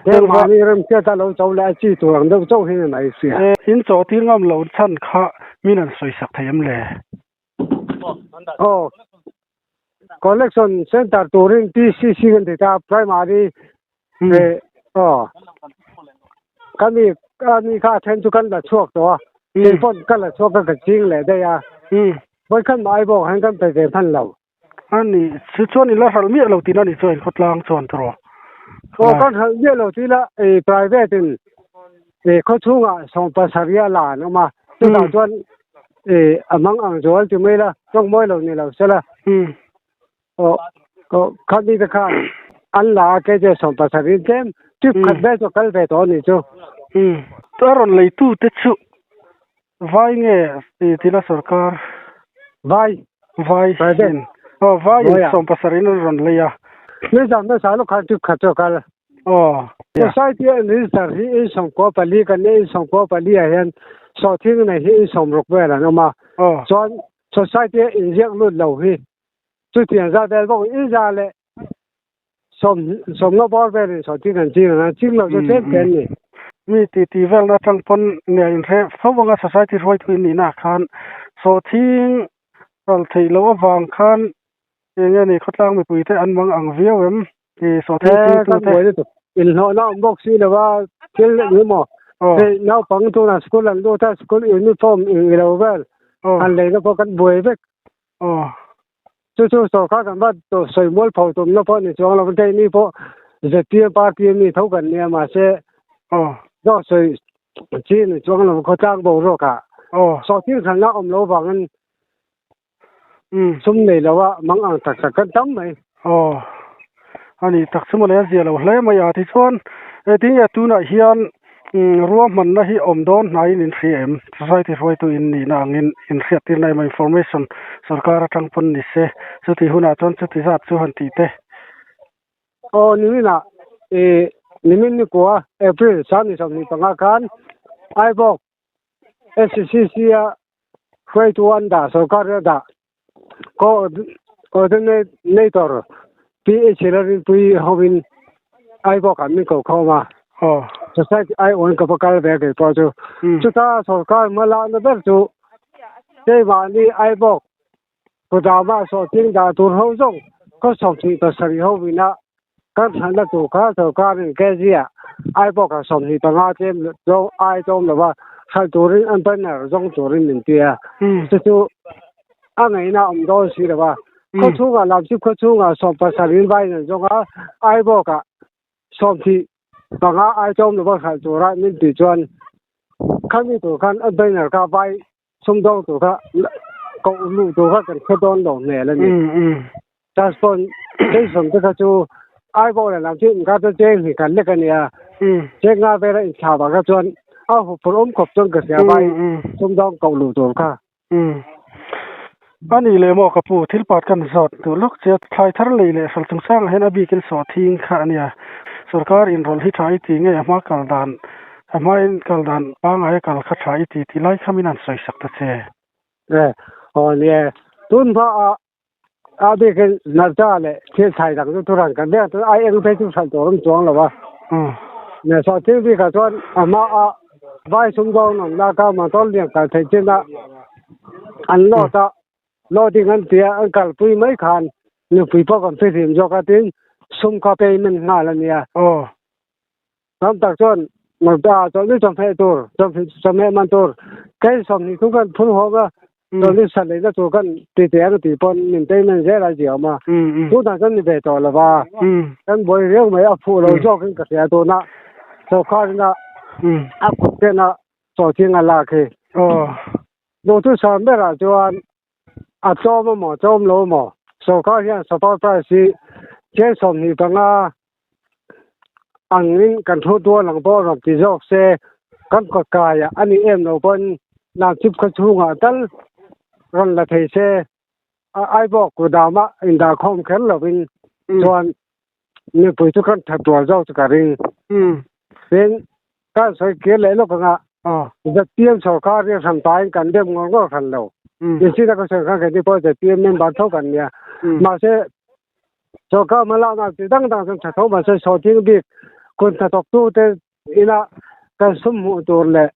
he mahni rem hriat a lo cho leh a chi tur ang deuh chauh hi ni mai sia e in cho tir ngam lo chhan kha min an sawi sak thei em le aw collection center turin PCC kan ti ta primary e aw kami ani kha then chu kan la chhuak tawh a keipawn ka la chhuak a ka ching leh daih a vawikhat mah ai bawk hian kan pe ve hman lo. A ni, chu chuan i la hralh miah lo tihna ni chuan khawtlang chuan tawh. Aw kan hralh miah lo tih la i private in i khawchhungah 70 la an awm a, chutah chuan i a hmang ang zual ti mai la, tawng mawi lo ni lo se la. Aw aw khami te khan an la a kj 70 in tlem trip khat vel chu a kal ve tawh a nih chu. A rawn leitu te chu Vai nge i tila sorkar? Vai. Vai in. Aw vai in 70 in an rawn lei a. Nizan hmasa lawk khan trip khat chu a kal. Aw. Society an register hi in 94 kan nia in 94 ah hian sawhthing nei hi in 60 vel an awm a. Aw. Chuan society a inziak lut lo hi chutiang zat vel bawk in za leh 70 bawr velin sawhthing an ching ang a, ching lo chu tlem tlem ni. Mi titi velna atang pawn nia inhre fo anga society hruaitu in nihna ah khan sawhthing ral theih loh avang khan eng nge ni khawtlang mipui te an mang ang viau em i sawhthing chingtu te. Inhlawhna awm bawk si lo a, thil eng emaw hei naupang tunah school an lut a, school uniform eng ilo vel han leina pawh kan buai vek. Aw. Chu chu sorkar kan va sawi mual pho tumna pawh ni chuang lo, keini pawh ZPM party ami tho kan nia mahse zawk sawi chi ni chuang lo khawtlang boruak ah sawhthing thlangna awm lo vangin sum nei lo a mang ang tak tak kan tam mai. Aw a ni tak chu mawle a zia lo hle mai a tichuan engtin nge tunah hian ruahmanna hi awm dawn hnaiin in hria em? Society hruaitu in nihna angin in hriattirna emaw information sorkar atang pawn ni se chuti hunah chuan chuti zat chu han tih te. Aw niminah ih nimin nikua April 25 khan Aibawk SCC a hruaitu an dah sorkar a dah coordinator PH Lalrinpuii hovin Aibawk ah min ko khawm a society aiawhin ka va kal ve kei pawh chu chuta sorkar hma lakna ber chu keimahni Aibawk kudama sawhching dah tur ho zawng khaw 27 hovina kan thlanna tur kha sorkarin kg ah Aibawk ah 25 tlem zawng ai tlawm lova hralh turin an banner zawng turin min ti a chu chu a ngaihna a awm dawn si lova khaw chhungah Lamchhip khaw chhungah 17 in vai an zawng a Aibawk ah 25 ai tlawm lova hralh tura min tih chuan khami tur khan a banner kha vai sumdawng tur kha koh luh tur kha kan hre dawn lo hmel a ni. Transport station te kha chu Aizawl leh lam chu inkar chu cheng hnih khat lek a nia. Cheng nga vela inthlah vang kha chuan a huphurh awm khawp chuan ka hria vai sumdawng koh luh tur kha. A nih leh maw ka pu, thil pat kan zawt duh lawk che a, thlai thar lei leh hral chungchangah hian a bikin sawhthing kha a nia. Sorkar inrawlh hi tha i ti nge a hma kal dan A hmain kal dan pangai a kal kha tha i ti tih lai kha min han sawi sak ta che. E, aw nia, tun hma a a bikin Narca leh thil thlai dang chu thuran kan vek a, ai eng phei chu hralh tur awm chuang lo a. Nia, sawhthing bikah chuan a hma a vai sumdawng awm lak a motor lian kal theih chin a an load a, loading an tia an kalpui mai khan nupui pawh kan fihlim zawk a tin sum kha payment nghal a nia. Tam tak chuan Mawta chawlhni chawhmeh tur, chawhmeh man tur kei 20 thung kan phur hawng a, chawlhni sa leina tur kan ti teh ang tih pawn min payment zel a ziah awm a. Tunah chuan ni ve tawh lo va, kan buai riau mai a fuh lo zawkin ka hria tuna sawrkharina a kut tena chawhching a lak hi. Duhthusam berah chuan A tlawm a maw, tlawm lo a maw? Sorkar hian support price hi cheng 25 angin kan thu tual ang pawh rawn ti zawk se, kan kawt kaiah a nih em lo pawn Lamchip khaw chhungah tal rawn la thei se, Aibawk kudama indarkhawm kher lovin chuan mipui chu kan that tual zawk chu ka ring. Tin, kan sawi kir leh lawk anga ZPM sorkar hi hran tain kan dem ngawr ngawr hran lo. Inchina ka sawi khan keini pawh ZPM member tho kan nia. Mahse, sorkar hmalakna chi dang dang chuan tha tho mahse sawhthing bik kun hnathawktu te ina kan sum hmuh tur leh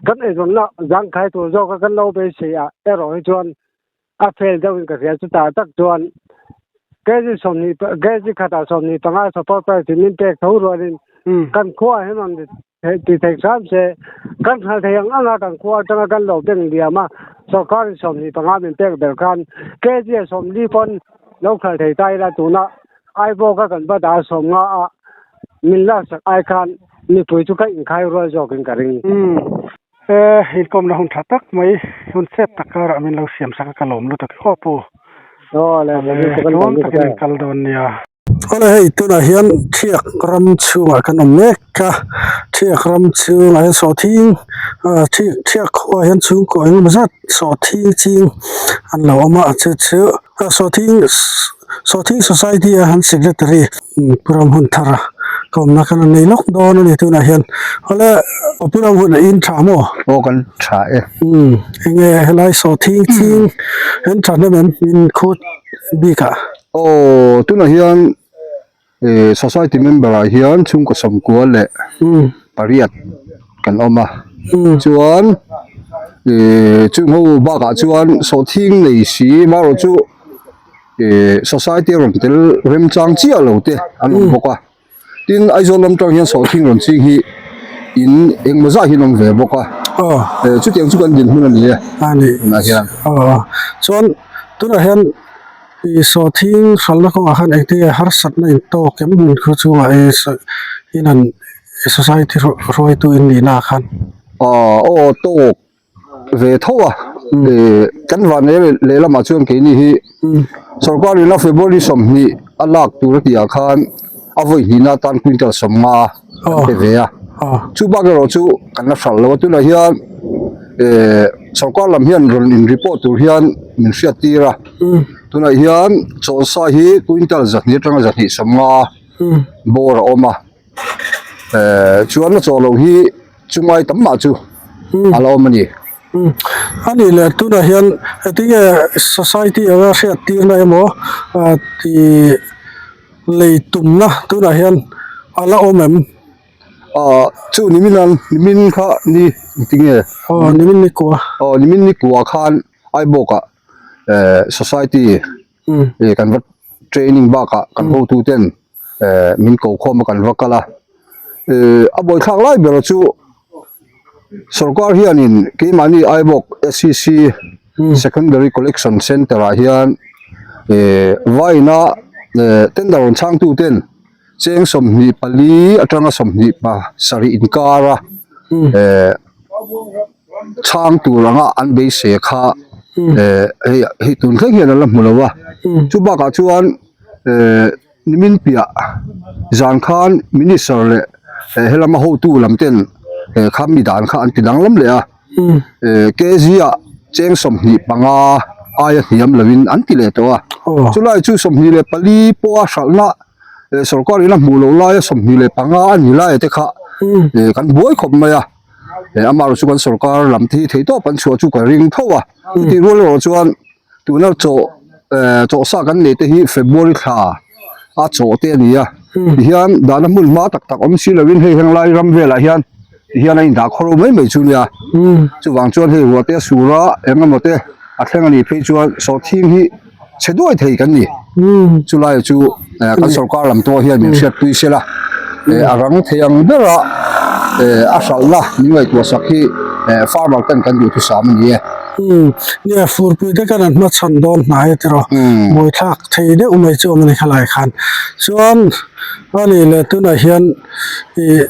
kan eizawnna zangkhai tur zawka kan lo beisei ah erawh hi chuan a fail deuhin ka hria chutah tak chuan kg 20 kg khatah 25 support price in min pek tho rualin kan khua hian rawn ti thei hram se kan hral thei ang anga kan khua atanga kan lo beng liam a sorkarin 25 min pek ber khan kg a 40 pawn lo hral thei ta ila tuna Aibawka kan va dah 50 a min laksak ai khan mipui chu ka inkhai rual zawkin ka ring. E, inkawmna hun tha tak mai, hun chep tak karah min lo siam sak a ka lawm lutuk e aw pu. Aw le, tluang takin in kal dawn nia. Awle hei tunah hian Thiak ram chhungah kan awm mek a, Thiak ram chhungah hian sawhthing ah Thiak khuaah hian chhungkaw engemaw zat sawhthing ching an lo awm a, chu chu sawhthing Sawhthing Society a an secretary Pu Ramhunthara ka awmna khan a nei lawk dawn a ni tunah hian awle Pu Ramhun a in tha maw? Aw kan tha e. Umm enge helai sawhthing ching an tha hnem em in khut bik ah? Aw tunah hian eh society member ah hian chhungkaw 98 kan awm a chuan eh chung ho bakah chuan sawhthing nei si marawh chu eh society a rawn tel remchang chiah lo te an awm bawk a tin Aizawl lam tang hian sawhthing rawn ching hi in engmaw zah hi an awm ve bawk a eh chutiang chu kan dinhmun a ni e a ni tunah hian aw chuan tunah hian. Ih sawhthing hralhna kawngah khan engtin nge harsatna in tawk em hmun khu chungah i in han society hruaitu in nihna ah khan. Aw aw tawk ve tho a ih kan vanleh lehlamah chuan keini hi sorkar in a February 20 a lak tur a tih ah khan a vawi hnihna atan quintal 50 an pe ve a chu bak erawh chu kan la hralh lo a tunah hian ih sorkar lam hian rawn in report tur hian min hriat tir a tunah hian chawlhsa hi quintal 200 atanga 250 bawr a awm a. Eh chuan a chaw loh hi chungai tam mah chu a la awm a ni. A nih leh tunah hian engtinge society anga hriat tirna emaw ti lei tumna tunah hian a la awm em? Ah chu nimin ang nimin kha ni engtinge? Aw nimin ni kua. Aw nimin ni kua khan Aibawkah eh society eh kan va training bakah kan hotu ten eh min ko khawm a kan va kal a eh a buaithlak lai ber chu sorkar hianin keimahni Aibawk S_C_C secondary collection centre ah hian eh vaina eh tender rawn chhang tu ten cheng 24 atanga 27 inkar a eh. Chhang tur anga an beisei kha eh hei hei tun thleng hian an la hmu lo a chu bakah chuan eh nimin piah zan khan minister leh eh helama hotu lam ten eh kha mi dan kha an ti danglam leh a eh kg ah cheng 25 aia hniam lovin an ti leh tawh a chulai chu 24 pawha hralhna eh sorkar in a hmuh loh laia 25 a ni lai te kha eh kan buai khawp mai a. Eh amaherawh chu kan sorkar lam te hi theih tawp an chhuah chu ka ring tho a chutih rual erawh chuan tuna chaw eh chawhsa kan neih te hi February thla a chaw te a ni a tihian dahna hmun hma tak tak awm si lovin hei heng lai ram velah hian tihian a indah khawro mai mai chu nia chuvang chuan hei ruah te a sur a eng emaw te a thleng a nih phei chuan sawhthing hi chhe duai thei kan ni. Chulai chu kan sorkar lam tawh hian min hriatpui se la, a rang thei ang bera a hralhna min ngaihtuah sak hi farmer ten kan duhthusam a ni e. Nia, furpui te kan an hmachhawn dawn hnai a tiraw, buaithlak thei deuh mai chu awm a ni khalai khan. Chuan a nih leh tunah hian Ih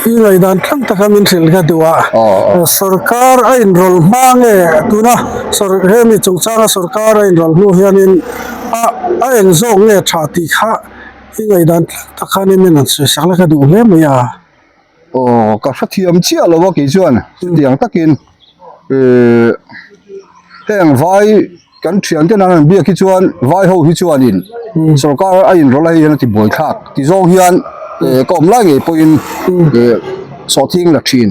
i ngaihdan tlang taka min hrilh ka duh a, sorkar a inrawlh hma nge tuna hemi chungchanga sorkar a inrawlh hnu hianin a a eng zawk nge tha tih kha i ngaihdan tlang tak khanin min rawn sawi sak la ka duh hle mai a. Aw ka hrethiam chiah lo a kei chuan chutiang takin ih heng vai Kan thiante nan an biak hi chuan vai ho hi chuanin sorkar a inrawlh a hei hian a ti buai thlak ti zawng hian eh ka awm lai ngei pawhin eh sawhthing la thin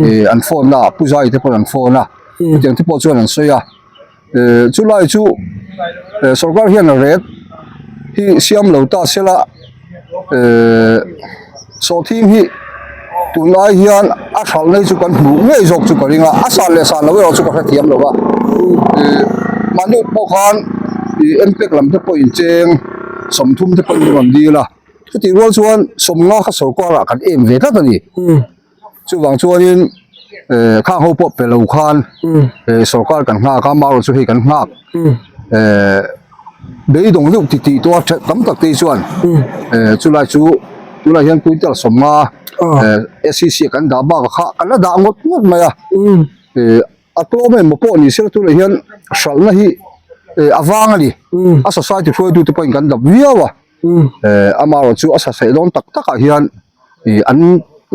eh an phone na pu zai te pawh an phone a chutiang te pawh chuan an sawi a eh chulai chu eh sorkar hian a ret hi siam lo ta sela eh sawhthing hi tunlai hian a hralh nei chu kan hmuh ngei zawk chu ka ring a a san leh san lo erawh chu ka hrethiam lo va ih mahni pawh khan ih mpek lam te pawh incheng 30 te pawh in rawn dil a chutih rual chuan 50 kha sorkar ah kan em ve tlat a ni. Chuvang chuanin eh khang ho pawh pe lo khan eh sorkar kan nghak a amaherawh chu hei kan nghak eh beidawng deuh ti tih tawh a that tam tak te hi chuan eh chulai chu tunah hian quintal 50 eh S_C_C ah kan dah bakah kha kan la dah ngawt ngawt mai a eh a tlawm emaw pawh ni sela tunah hian hralhna hi eh a vang a ni a society hruaitute pawhin kan dap viau a eh amaherawh chu a sasaih dawn tak takah hian. Ih an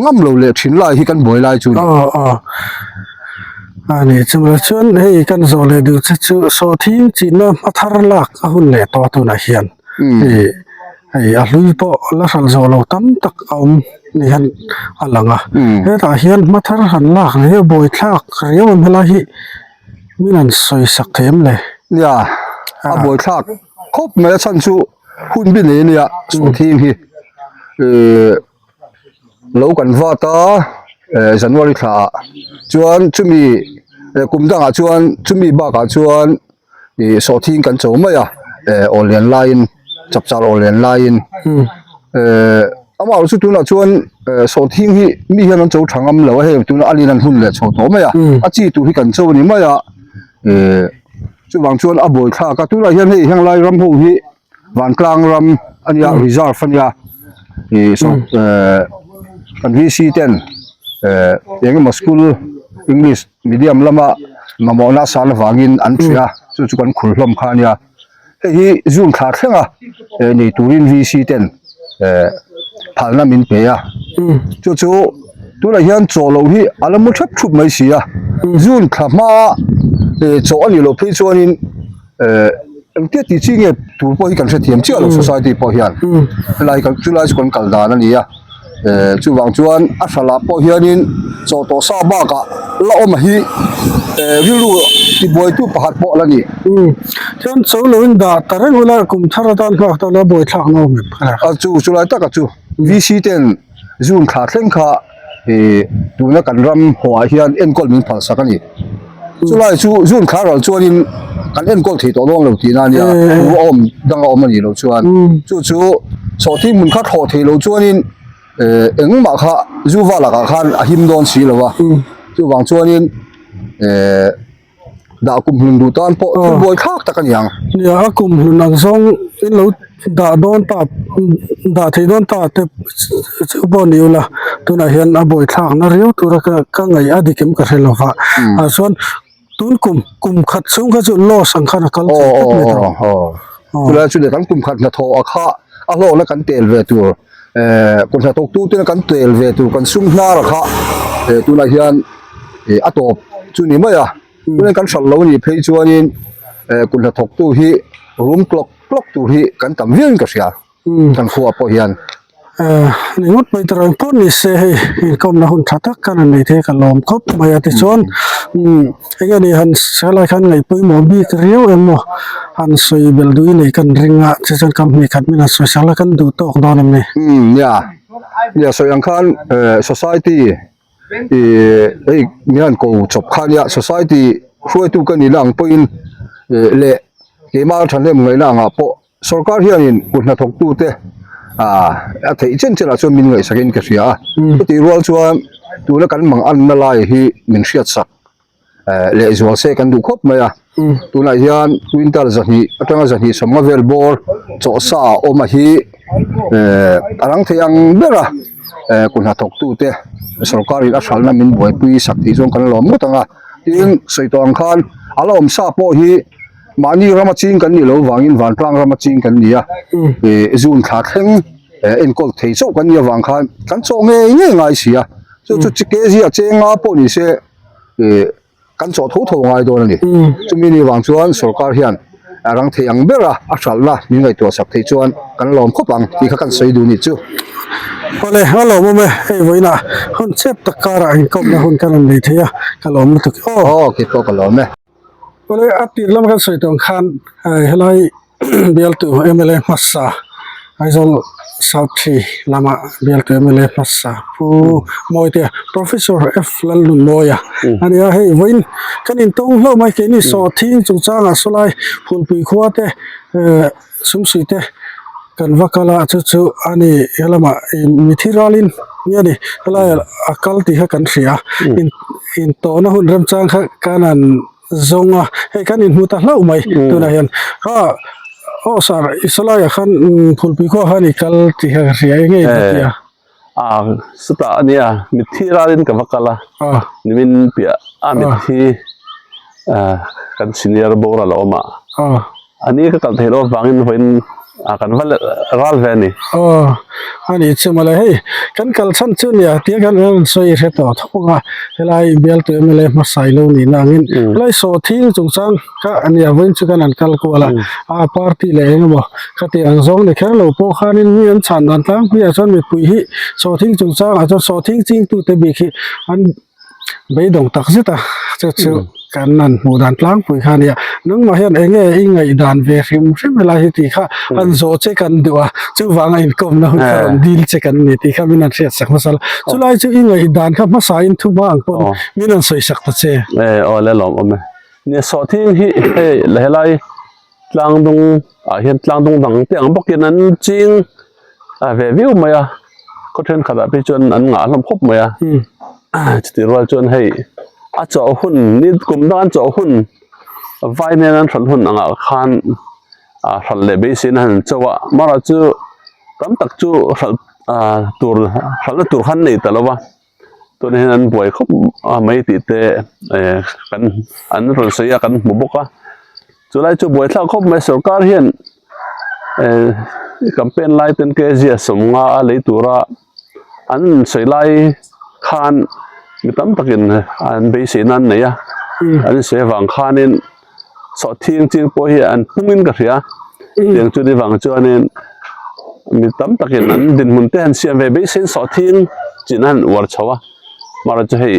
ngam lo leh thin lai hi kan buai lai chu ni. Aw aw a ni chumah chuan hei kan zawh leh duh che chu sawhthing chinna hma thar lak a hun leh tawh a tunah hian ih hei a hlui pawh la hralh zawh lo tam tak a awm ni hian a lang a hetah hian hma thar han lak leh hi a buai thlak riau ang helai hi min han sawi sak thei em le. Nia a buai thlak khawp mai a chhan chu. Hun bi nei ania sawhthing hi eh lo kan vat a eh January thla ah chuan chumi eh kum dangah chuan chumi bakah chuan ih sawhthing kan cho mai a eh aw lian laiin chapchar aw lian laiin eh amaherawh chu tunah chuan eh sawhthing hi mi hian an cho tha ngam lo a hei tunah a lin an hun leh chho tawh mai a a chi tur hi kan cho a ni mai a eh. Chuvang chuan a buai thlak a, tunah hian hei henglai ram ho hi vantlang ram a nia reserve a nia ih saw eh kan VC ten eh eng emaw school english medium lama mamawhna a san avangin an hria chu chu kan khur hlawm kha a nia. Hei hi June thla thlenga eh nei turin VC ten eh phalna min pe a chu chu tunah hian chaw loh hi a la mu thep thup mai si a June thla hma eh chaw a nih loh phei chuanin eh engtia tih chi nge tur pawh hi kan hrethiam chiah lo society pawh hian helai kan chulai chu kan kal dan a ni a. Eh chuvang chuan a hralah pawh hianin chaw tawh sa bakah la awm hi eh rilru tibuaitu pakhat pawh a la ni. Umm chuan cho lo in dah ta reng ula kum thar atan nghak ta la buaithlak na awm em kha. A chu chulai taka chu VC ten June thla thleng kha eh tuna kan ram haw ah hian enkawl min phal sak a ni. Chulai chu June thla ral chuanin kan enkawl thei tawh dawn lo tihna a nia, thu a awm dang a awm a nih loh chuan. Chu chu sawhthing hmun kha thlawh theih loh chuanin eh engmah kha zu va lakah khan a him dawn si lo a. Chuvang chuanin eh dah kum hlun duh tan pawh thil buai thlak tak a ni ang. Nia a kum hlun ang zawng in lo dah dawn ta dah theih dawn ta te chu pawh ni ula tunah hian a buai thlak na riau tura ka ka ngaih a dik em ka hre lo va ah chuan tun kum kum khat chhung kha chu loss ang khan a kal thei tlat mai tawh aw chulai chu leh kan kum khat hnathawh a kha a hlawkna kan tel ve tur eh kum hnathawk tu tena kan tel ve tur kan sum hnar a kha eh tunah hian eh a tawp chu ni mai a tunah kan hralh lo a nih phei chuanin eh kum hnathawk tu hi room clock Clock tur hi kan tam viau in ka hria kan khua pawh hian. Ni ngawt mai ta reng pawh ni se hei inkawmna hun tha tak khan an nei thei ka lawm khawp mai a tichuan eng nge ni han helai khan ngaih pawimawh bik riau em maw han sawi belh duh i nei kan ring a tichuan kam hnih khat min han sawi sak la kan duh tawk dawn em ni. Nia nia sawi ang khan society ih hei mi han ko chawp kha nia society hruaitu ka nihna ang pawhin ih leh keimah thahnem ngaihna angah pawh sorkar hianin kut hnathawktute ah a theih chen chenah chuan min ngaihsakin ka hria a chutih rual chuan tuna kan mang anna lai hi min hriatsak. eh lehzual se kan duh khawp mai a tunah hian quintal zahnih atanga zahnih sawmnga vel bawr chawhsa a awm a hi eh a rang thei ang ber a eh kut hnathawk tute sorkar in a hralhna min buaipui sak tih chuan kan lawm ngawt ang a tin sawi tawh ang khan a la awm sa pawh hi mahni rama ching kan nih loh vangin vantlang rama ching kan ni a eh zun thla thleng eh enkawl thei chauh kan nih avang khan kan chawh ngei ngei ngai si a chu chu kg a chenga pawh ni se. ih kan chawh tho tho ngai dawn a ni chumi ni vang chuan sorkar hian a rang thei ang ber a a hralhna min ngaihtuah sak theih chuan kan lawm khawp ang tih kha kan sawi duh nih chu. Awle a lawmawm e hei vawiinah hun chep tak karah inkawmna hun kan rawn nei thei a ka lawm lutuk e aw. Aw keipawh ka lawm e. Awle a tir lam kan sawi tawh ang khan helai bialtu mla hmasa Aizawl South Tree lama bialtu mla hmasa Pu Mawite Professor F Lalnunmawia a ni a hei vawiin kan intawng hlauh mai keini sawhthing chungchangah sawlai Phulpui khua te eh Sumsui te kan va kal a chu chu a ni helamah ih mithi ralin nge a ni helai a kal tih kha kan hria in intawhna hun remchang kha kan han zawng a hei kan inhmu ta hlauh mai tunah hian kha aw sir i sawlaiah khan phulpui khuaah khan i kal tih kha ka hria eng nge i va tih a. A chutah a nia mitthi ralin ka va kal a nimin piah a mitthi kan senior boral a awm a a ni ka kal theih loh avangin vawiin kan va ral ve a ni. Aw a nih chu mawle hei kan kal chhan chu nia tia kan rawn sawi hre tawh thawk ang a helai bialtu mla hmasa ilo nihna angin helai sawhthing chungchang Kha a nia vawiin chu kan han kal kual a, a party leh eng emaw khati ang zawng ni kher lo pawh khanin mi an chhan dan tlangpui ah chuan mipui hi sawhthing chungchangah chuan sawhthing chingtute bik hi an beidawng tak zet a chu chu kan han hmuh dan tlangpui kha a nia nangmah hian eng nge i ngaihdan ve hrim hrim helai hi tih kha an zawh che kan duh a chuvanga inkawmna hun kha rawn dil che kan ni tih kha min han hriat sak hmasa la chulai chu i ngaihdan kha hmasa in thu hma ang pawh min han sawi sak ta che. E aw le lawm awm e. Nia sawhthing hi hei helai tlang dung ah hian tlang dung dang te ang bawkin an ching a ve viau mai a khaw thenkhat ah phei chuan an ngah hlawm khawp mai a chutih rual chuan hei a chawh hun ni kum dang an chawh hun. Vai nen an hralh hun angah khan ah hralh leh beiseina han cho a, amaherawh chu tam tak chu hralh ah tur hralhna tur khan nei ta lo va, tunah hian an buai khawp mai tih te eh kan an rawn sawi a kan hmu bawk a, chulai chu buaithlak khawp mai sorkar hian eh campaign lai ten kg a 50 a lei tura an sawi lai khan mi tam takin an beiseina an nei a an insawi avang khanin sawhthing ching pawh hi an pungin ka hria tiang chu ni vang chuanin mi tam takin an dinhmun te han siam ve beisein sawhthing chin a han uar chho a mahra chu hei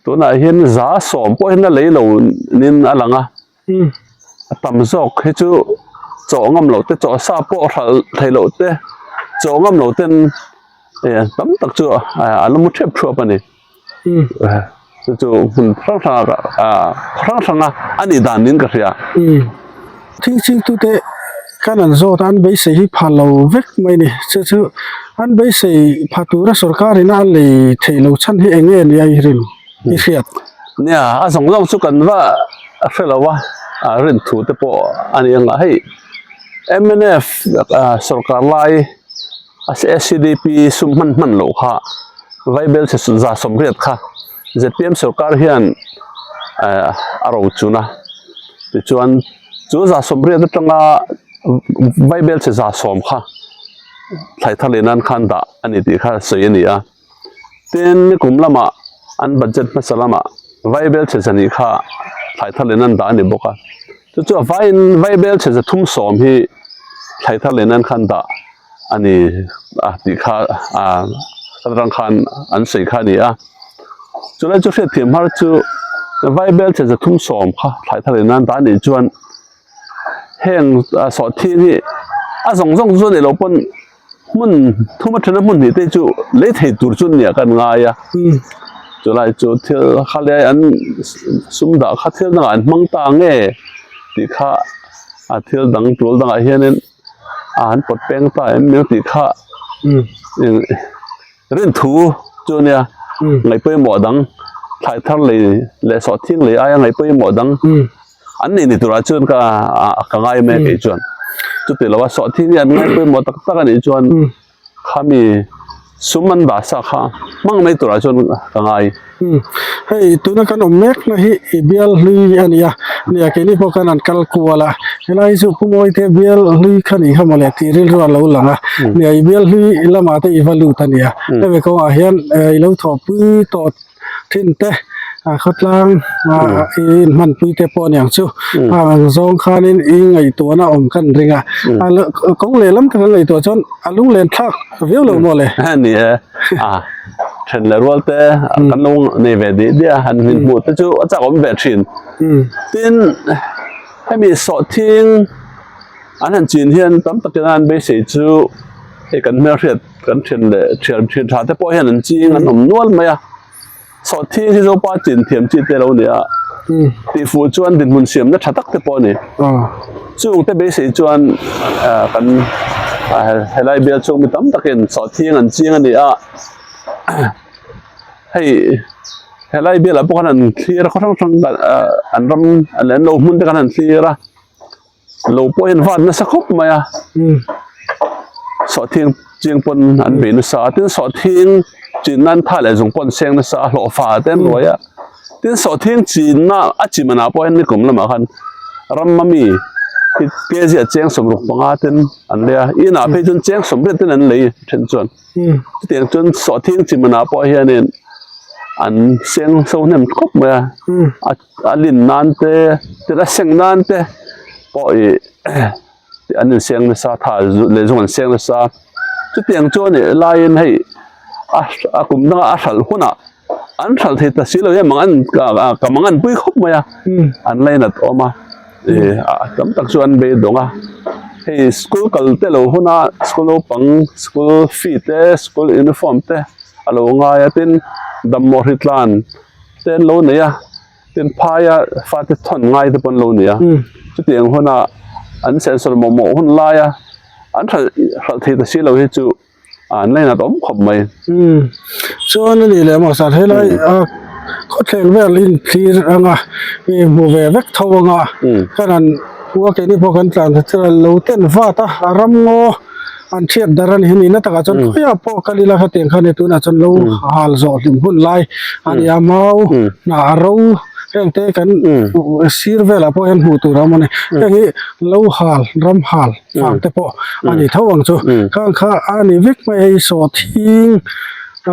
tunah hian 10% pawh hian a lei lo nin a lang a. A tam zawk hi chu chaw ngam loh te chaw sa pawh hralh theih loh te chaw ngam loh ten eh tam tak chu a la mu thep thuap a ni chu chu hmun hrang hrang ah hrang hrang a a nih dan niin ka hria. Thing ching tute kan an zawt a an beisei hi pha lo vek mai a ni chu chu an beisei pha tura sorkar in a lei theih loh chhan hi eng nge ni a i rin i hriat. Nia a zawng zawng chu kan va hre lo a rin thu te pawh a ni ang a hei mnf sorkar lai SCDP sum hman hman loh kha vaibel chhe 80% kha zpm sorkar hian a ro chun a tichuan chu 80% atanga vaibel chhe 10% kha thlai thar leh nan khan dah a ni tih kha sawi a ni a. Tin, nikum lamah an budget hmasa lamah vaibel chhe zahnih kha thlai thar leh nan dah a ni bawk a. Chu chu a vaiin vaibel chhe 310 hi thlai thar leh nan khan dah a ni a tih kha ah atang khan an sawi kha a ni a. Chulai chu hriatthiam har chu vaibel chhe 310 kha thlai thar leh nan dah a nih chuan heng sawhthing hi a zawng zawng chu a nih loh pawn hmun thum atana hmun hnih te chu lei thei tur chu nia kan ngai a chulai chu thil kha lai an sum dah kha thil dangah an hmang ta nge tih kha a thil dang tul dangah hianin a an pawt peng ta em mai tih kha rin thu chu a nia ngaih pawimawh dang thlai thar lei leh sawhthing lei aia ngaih pawimawh dang. An nih ni turah chuan ka ka ngai mai kei chuan chuti lo a sawhthing hi an ngai pawimawh tak tak a nih chuan khami sum an dah sa kha hmang mai turah chuan ka ngai. Hei tuna kan awm mek na hi i bial hlui a ni a, nia keini pawh khan an kal kual a, helai hi chu Pu Mawite bial hlui kha nih kha mawle tih rilru a lo lang a, nia i bial hlui lamah te i va lut a nia, hemi kawngah hian i lo thawhpui tawh thin te ah khawtlang ah i inhmanpui te pawh aniang chu a ang zawng khanin i ngaihtuahna awm khan ring a kawng lehlam taka ngaihtuah chuan a lunglen thlak viau lo maw le. Ni e a then leh rual te kan lo nei ve dih dih a han hmin hmuh te chu a chak awm ve thin tin hemi sawhthing an han chin hian tam takin an beisei chu hei kan hmelhriat Kan thian leh thian thian tha te pawh hian an ching an awm nual mai a, sawhthing hi Zopa chin thiam chi te lo ni a, tihfuh chuan dinhmun siamna tha tak te pawh a ni. Chung te beisei chuan kan helai bial chhung mi tam takin sawhthing an ching a ni a, hei helai bialah pawh khan an thlir a khaw hrang hrang an ram an lo hmun te khan an thlir a. Lo pawh hian vat nasa khawp mai a, sawhthing ching pawn an bei nasa a, tin sawhthing chin nan tha leh zung pawh an seng nasa a, hlawhfa te an ruai a, tin sawhthing chinna a chi manah pawh hian nikum lamah khan ram ami hi kg ah cheng 65 ten an lei a, inah phei chuan cheng 80 ten an lei then chuan. Chutiang chuan sawhthing chi manah pawh hianin an seng so hnem khawp mai a, a lin nan te tin a seng nan te pawh ih an inseng nasa tha leh zawng an seng nasa chutiang chuan ih laiin hei a a kum dangah a hralh hunah an hralh thei ta si lo hian mang an ka mang an pui khawp mai a an lainat awm a ih tam tak chu an beidawng a hei school kal te lo huna school naupang school fee te school uniform te a lo ngai a tin damdawi hri tlan te an lo nei a tin phaia fate thawn ngai te pawh an lo nei a chutiang huna an sensor mawhmawh hun laia an hralh hralh thei ta si lo hi chu an lainat awm khawp mai. Chuan a nih leh maw sir helai a. Khawthleng vel in thlir anga i hmu ve vek tho anga kan han hmu a keini pawh kan tlan ta chuan lo ten vat a a ram ngaw an thiat dar a ni hi nihna takah chuan khawiah pawh kal ila khatiang khan hei tunah chuan lo hal zawh hlim hun lai a ni a mau hnah a ro heng te kan sir velah pawh hian hmuh tur a awm a ni heng hi lo hal ram hal vang te pawh a ni tho ang chu khang kha a ni vek mai hei sawhthing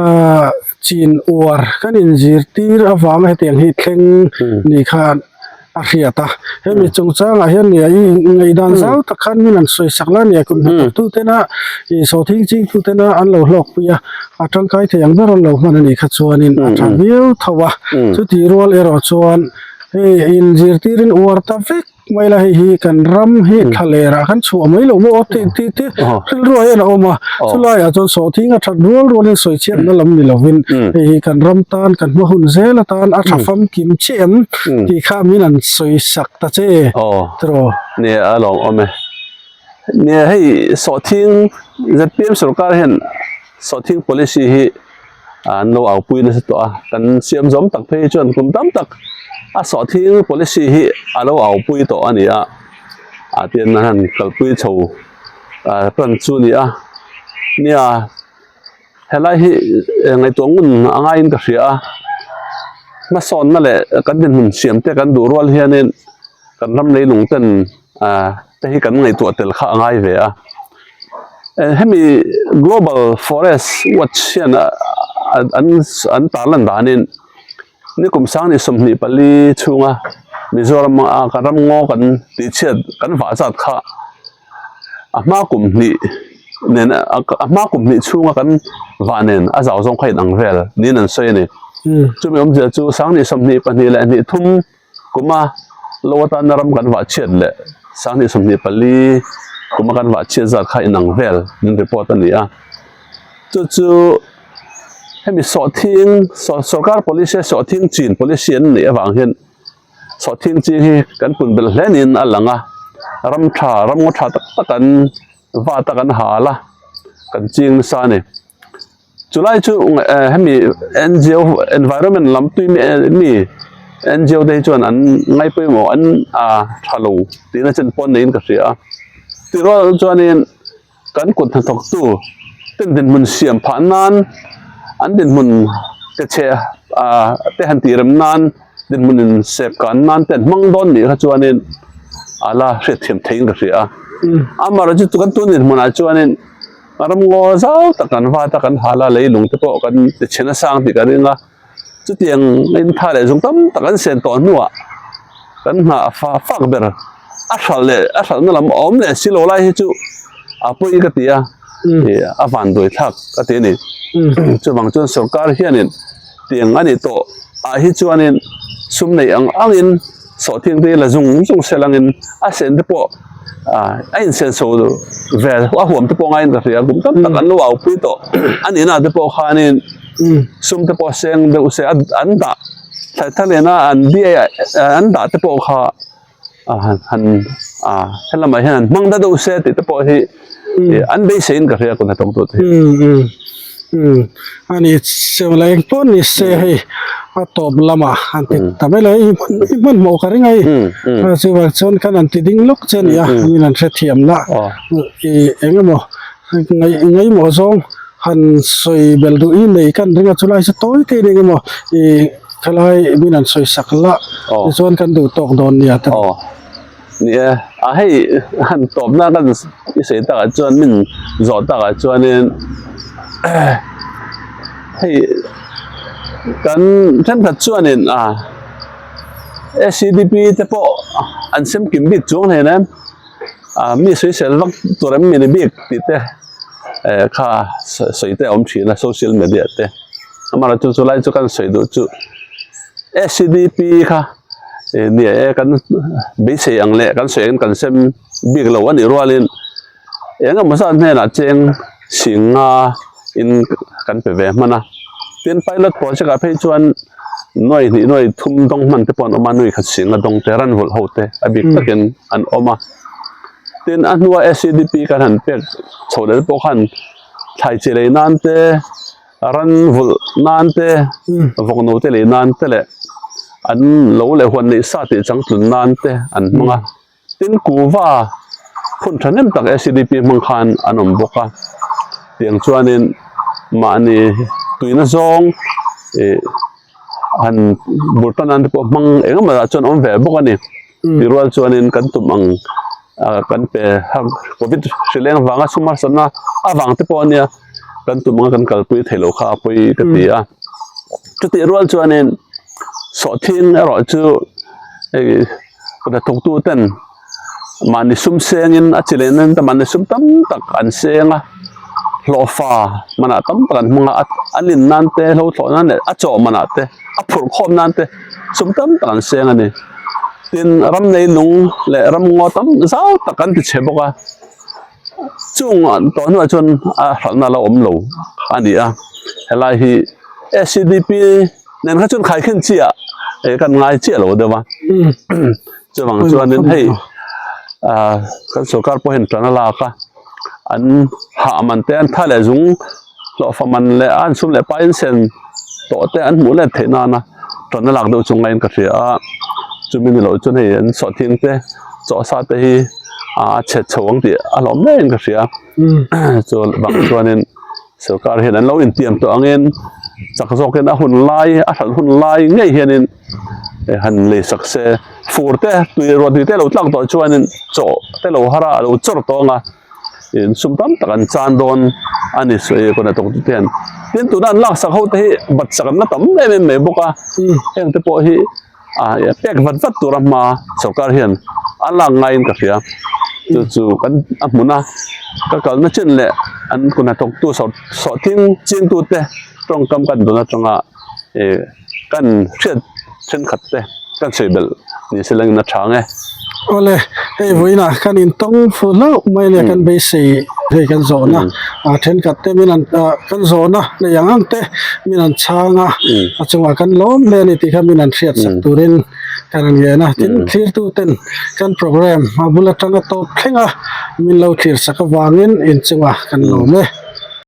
ahh. Chin uar kan inzirtir avanga hetiang hi thleng ni khan a hriat a, hemi chungchangah hian nia i ngaihdan zau tak khan min an sawi sak la nia kum hnathawk tu tena ih sawhthing ching tu tena an lo hlawkpui a, a tangkai thei ang ber an lo hman a nih kha chuanin a tha viau tho a, chutih rual erawh chuan hei inzirtirin uar ta vek. Mai la hei hi kan ram hi thla lerah kan chhuah mai lo maw tih tih te rilru ah hian a awm a chulaiah chuan sawhthing a that rual rualin sawi chhiatna lam ni lovin hei hi kan ram tan kan hma hun zel atan a tha famkim chiah em tih kha min an sawi sak ta che tiraw. Nia a lawm awm e. Nia hei sawhthing zpm sorkar hian sawhthing policy hi an lo aupui nasa tawh a, kan siam zawm tak phei hi chuan kum tam tak a sawhthing policy hi a lo aupui tawh a ni a, ah tian an han kalpui chho ah tan chu a ni a, nia helai hi ngaihtuah ngun a ngaiin ka hria a, hmasawnna leh kan dinhmun siam te kan duh rual hianin kan ram leilung ten ah te hi kan ngaihtuah tel kha a ngai ve a hemi global forest watch hian an an tarlan danin nikum sang ni 24 chhunga Mizoram a kan ram ngaw kan tihchhiat kan vah zat kha a hma kum hnih nen a hma kum hnih chhunga kan vah nen a zau zawng kha inang vel niin an sawi a ni chumi awmzia chu sang ni 22 leh hnih thum Kuma lo atana ram kan vah chhiat leh 2024 kuma kan vah chhiat zat kha inang vel min report a ni a. Chu chu hemi sawhthing sorkar policy a sawhthing chin policy an neih avang hian sawhthing ching hi kan pun belh hle niin a lang a. Ram tha ram ngaw tha tak tak an vat a kan hal a kan ching nasa a ni. Chulai chu hemi NGO environment lam tui mi NGO te hi chuan an ngai pawimawh an tha lo tihna chen pawn neiin ka hria a tih rual chuanin kan kut hnathawk tu ten dinhmun siam phah nan an dinhmun te chhe te han tih rem nan dinhmun in sep kan nan te an hmang dawn nih kha chuanin a la hriatthiam theiin ka hria a amaherawhchu chu kan tun dinhmunah chuanin. Ram ngaw zau tak kan vat a, kan hal a, leilung te pawh kan ti chhe nasa ang tih ka ring a, chutiang in tha leh zung tam tak an sen tawh hnuah kan hna fa fak ber a hralh leh a hralhna lam a awm leh si lo lai hi chu a pawi ka ti a, ih a van duai thlak ka ti a ni. Chuvang chuan sorkar hianin tiang a nih tawh ah hi chuanin sum neih ang angin sawhthing te hi la zung zung sel angin a sen te pawh ah a insenso ve a huam te pawh ngaiin ka hria kum tam tak an lo au pui tawh a nihna te pawh khanin sum te pawh seng deuh se an dah thlai thar liana an biai an dah te pawh kha ah han ah helamah hian an hmang ta deuh se tih te pawh hi an beiseiin ka hria kut hnathawk tu te hi. Umm ani cheu la eng pawh ni se hei a tawp lamah han ti ta mai lo hei i hmanhmawh ka ring a hei chuvang chuan khan an ti ding lawk che a ni a min an hrethiam la i eng emaw ngaihmawh zawng han sawi belh duh i nei kan ring a chulai chu tawi te in eng emaw i khalai min an sawi sak la tichuan kan duh tawk dawn nia te. Ni e, a hei han tawpna kan i sawi takah chuan min zawh takah chuanin hei kan thenkhat chuanin a SCDP te pawh an sem kim bik chuang hlein em a mi sawisel vak tur em mi ni bik tih te eh kha sawi te a awm thin a social media te amaherawhchu chulai chu kan sawi duh chu SCDP kha. Nia e kan beisei ang leh kan sawi angin kan sem bik lo a nih rualin eng emaw zat hnenah cheng sing nga in kan pe ve hman a tin pilot project ah phei chuan nuai hnih nuai thum dawng hman te pawh an awm a nuai khat sing a dawng te ran vulh ho te a bik takin an awm a tin a hnua S C D P kan han pek chho leh te pawh khan thlai chi lei nan te. Ran vulh nan te, vawk no te lei nan te leh an lo leh huan neih sa tih changtlun nan te an hmang a. Tin, kuva phun thahnem tak ACDP hmang khan an awm bawk a. Tiang chuanin mahni tuina zawng ih han bur tan nan te pawh hmang eng emaw ah chuan awm ve bawk a ni. Tih rual chuanin kan tum ang kan pe covid hri leng vanga sum harsatna avang te pawh a nia. Kan tum anga kan kalpui theih loh kha a pawi ka ti a. Chutih rual chuanin sawhthing erawh chu hei hnathawktu ten mahni sum sengin a chi leh nan te mahni sum tam tak an seng a, hlawhfa manah tam tak an hmang a, a lin nan te hlo thlawh nan leh a chaw manah te a phurh khawm nan te sum tam tak an seng a ni. Tin, ram neilung leh ram ngaw tam zau tak an ti chhe bawk a. Chung tawh hnuah chuan a hralhna la awm lo a ni a, helai hi SCDP nen kha chuan khaikhin chiah eh kan ngai chiah lo deuh a, chuvang chuanin hei ah kan sorkar pawh hian tan a lak a, an hah man te an tha leh zung hlawhfa man leh an sum leh pai in sen tawh te an hmuh let theih nana tan a lak deuh chu ngaiin ka hria a, chumi ni loh chuan hei an sawhthing te chawhsa te hi a chhe chho ang tih a hlawm maiin ka hria chu bang chuanin sorkar hian an lo intiam tawh angin chak zawkin a hun lai a hralh hun lai ngei hianin han lei sak se fur te tui ruahtui te lo tlak tawh chuanin chaw te lo har a a lo chawr tawh ang a. Insum tam tak an chan dawn a ni sawi a kawna tawk te hian tin tuna an laksak ho te hi bat sak an la tam em em mai bawk a heng te pawh hi ah pek vat vat tura hma sorkar hian a lak ngaiin ka hria chu chu kan a hmun a ka kalna chin leh an kawna thawktu sawhthing chingtu te tawngkam kan dawn atanga ih kan hriat thenkhat te kan sawi belh ni se langin a tha ang e. Awle, hei vawiinah kan intawng fu hlauh mai leh kan beisei hei kan zawhna ah thenkhat te min an ah kan zawhna nei ang ang te min an chhang a, a chungah kan lawm hle a ni tih kha min an hriat sak turin kan rawn ngen a, tin thlirtu ten kan program a bul atanga tawp thleng a min lo thlir sak avangin inchungah kan lawm e.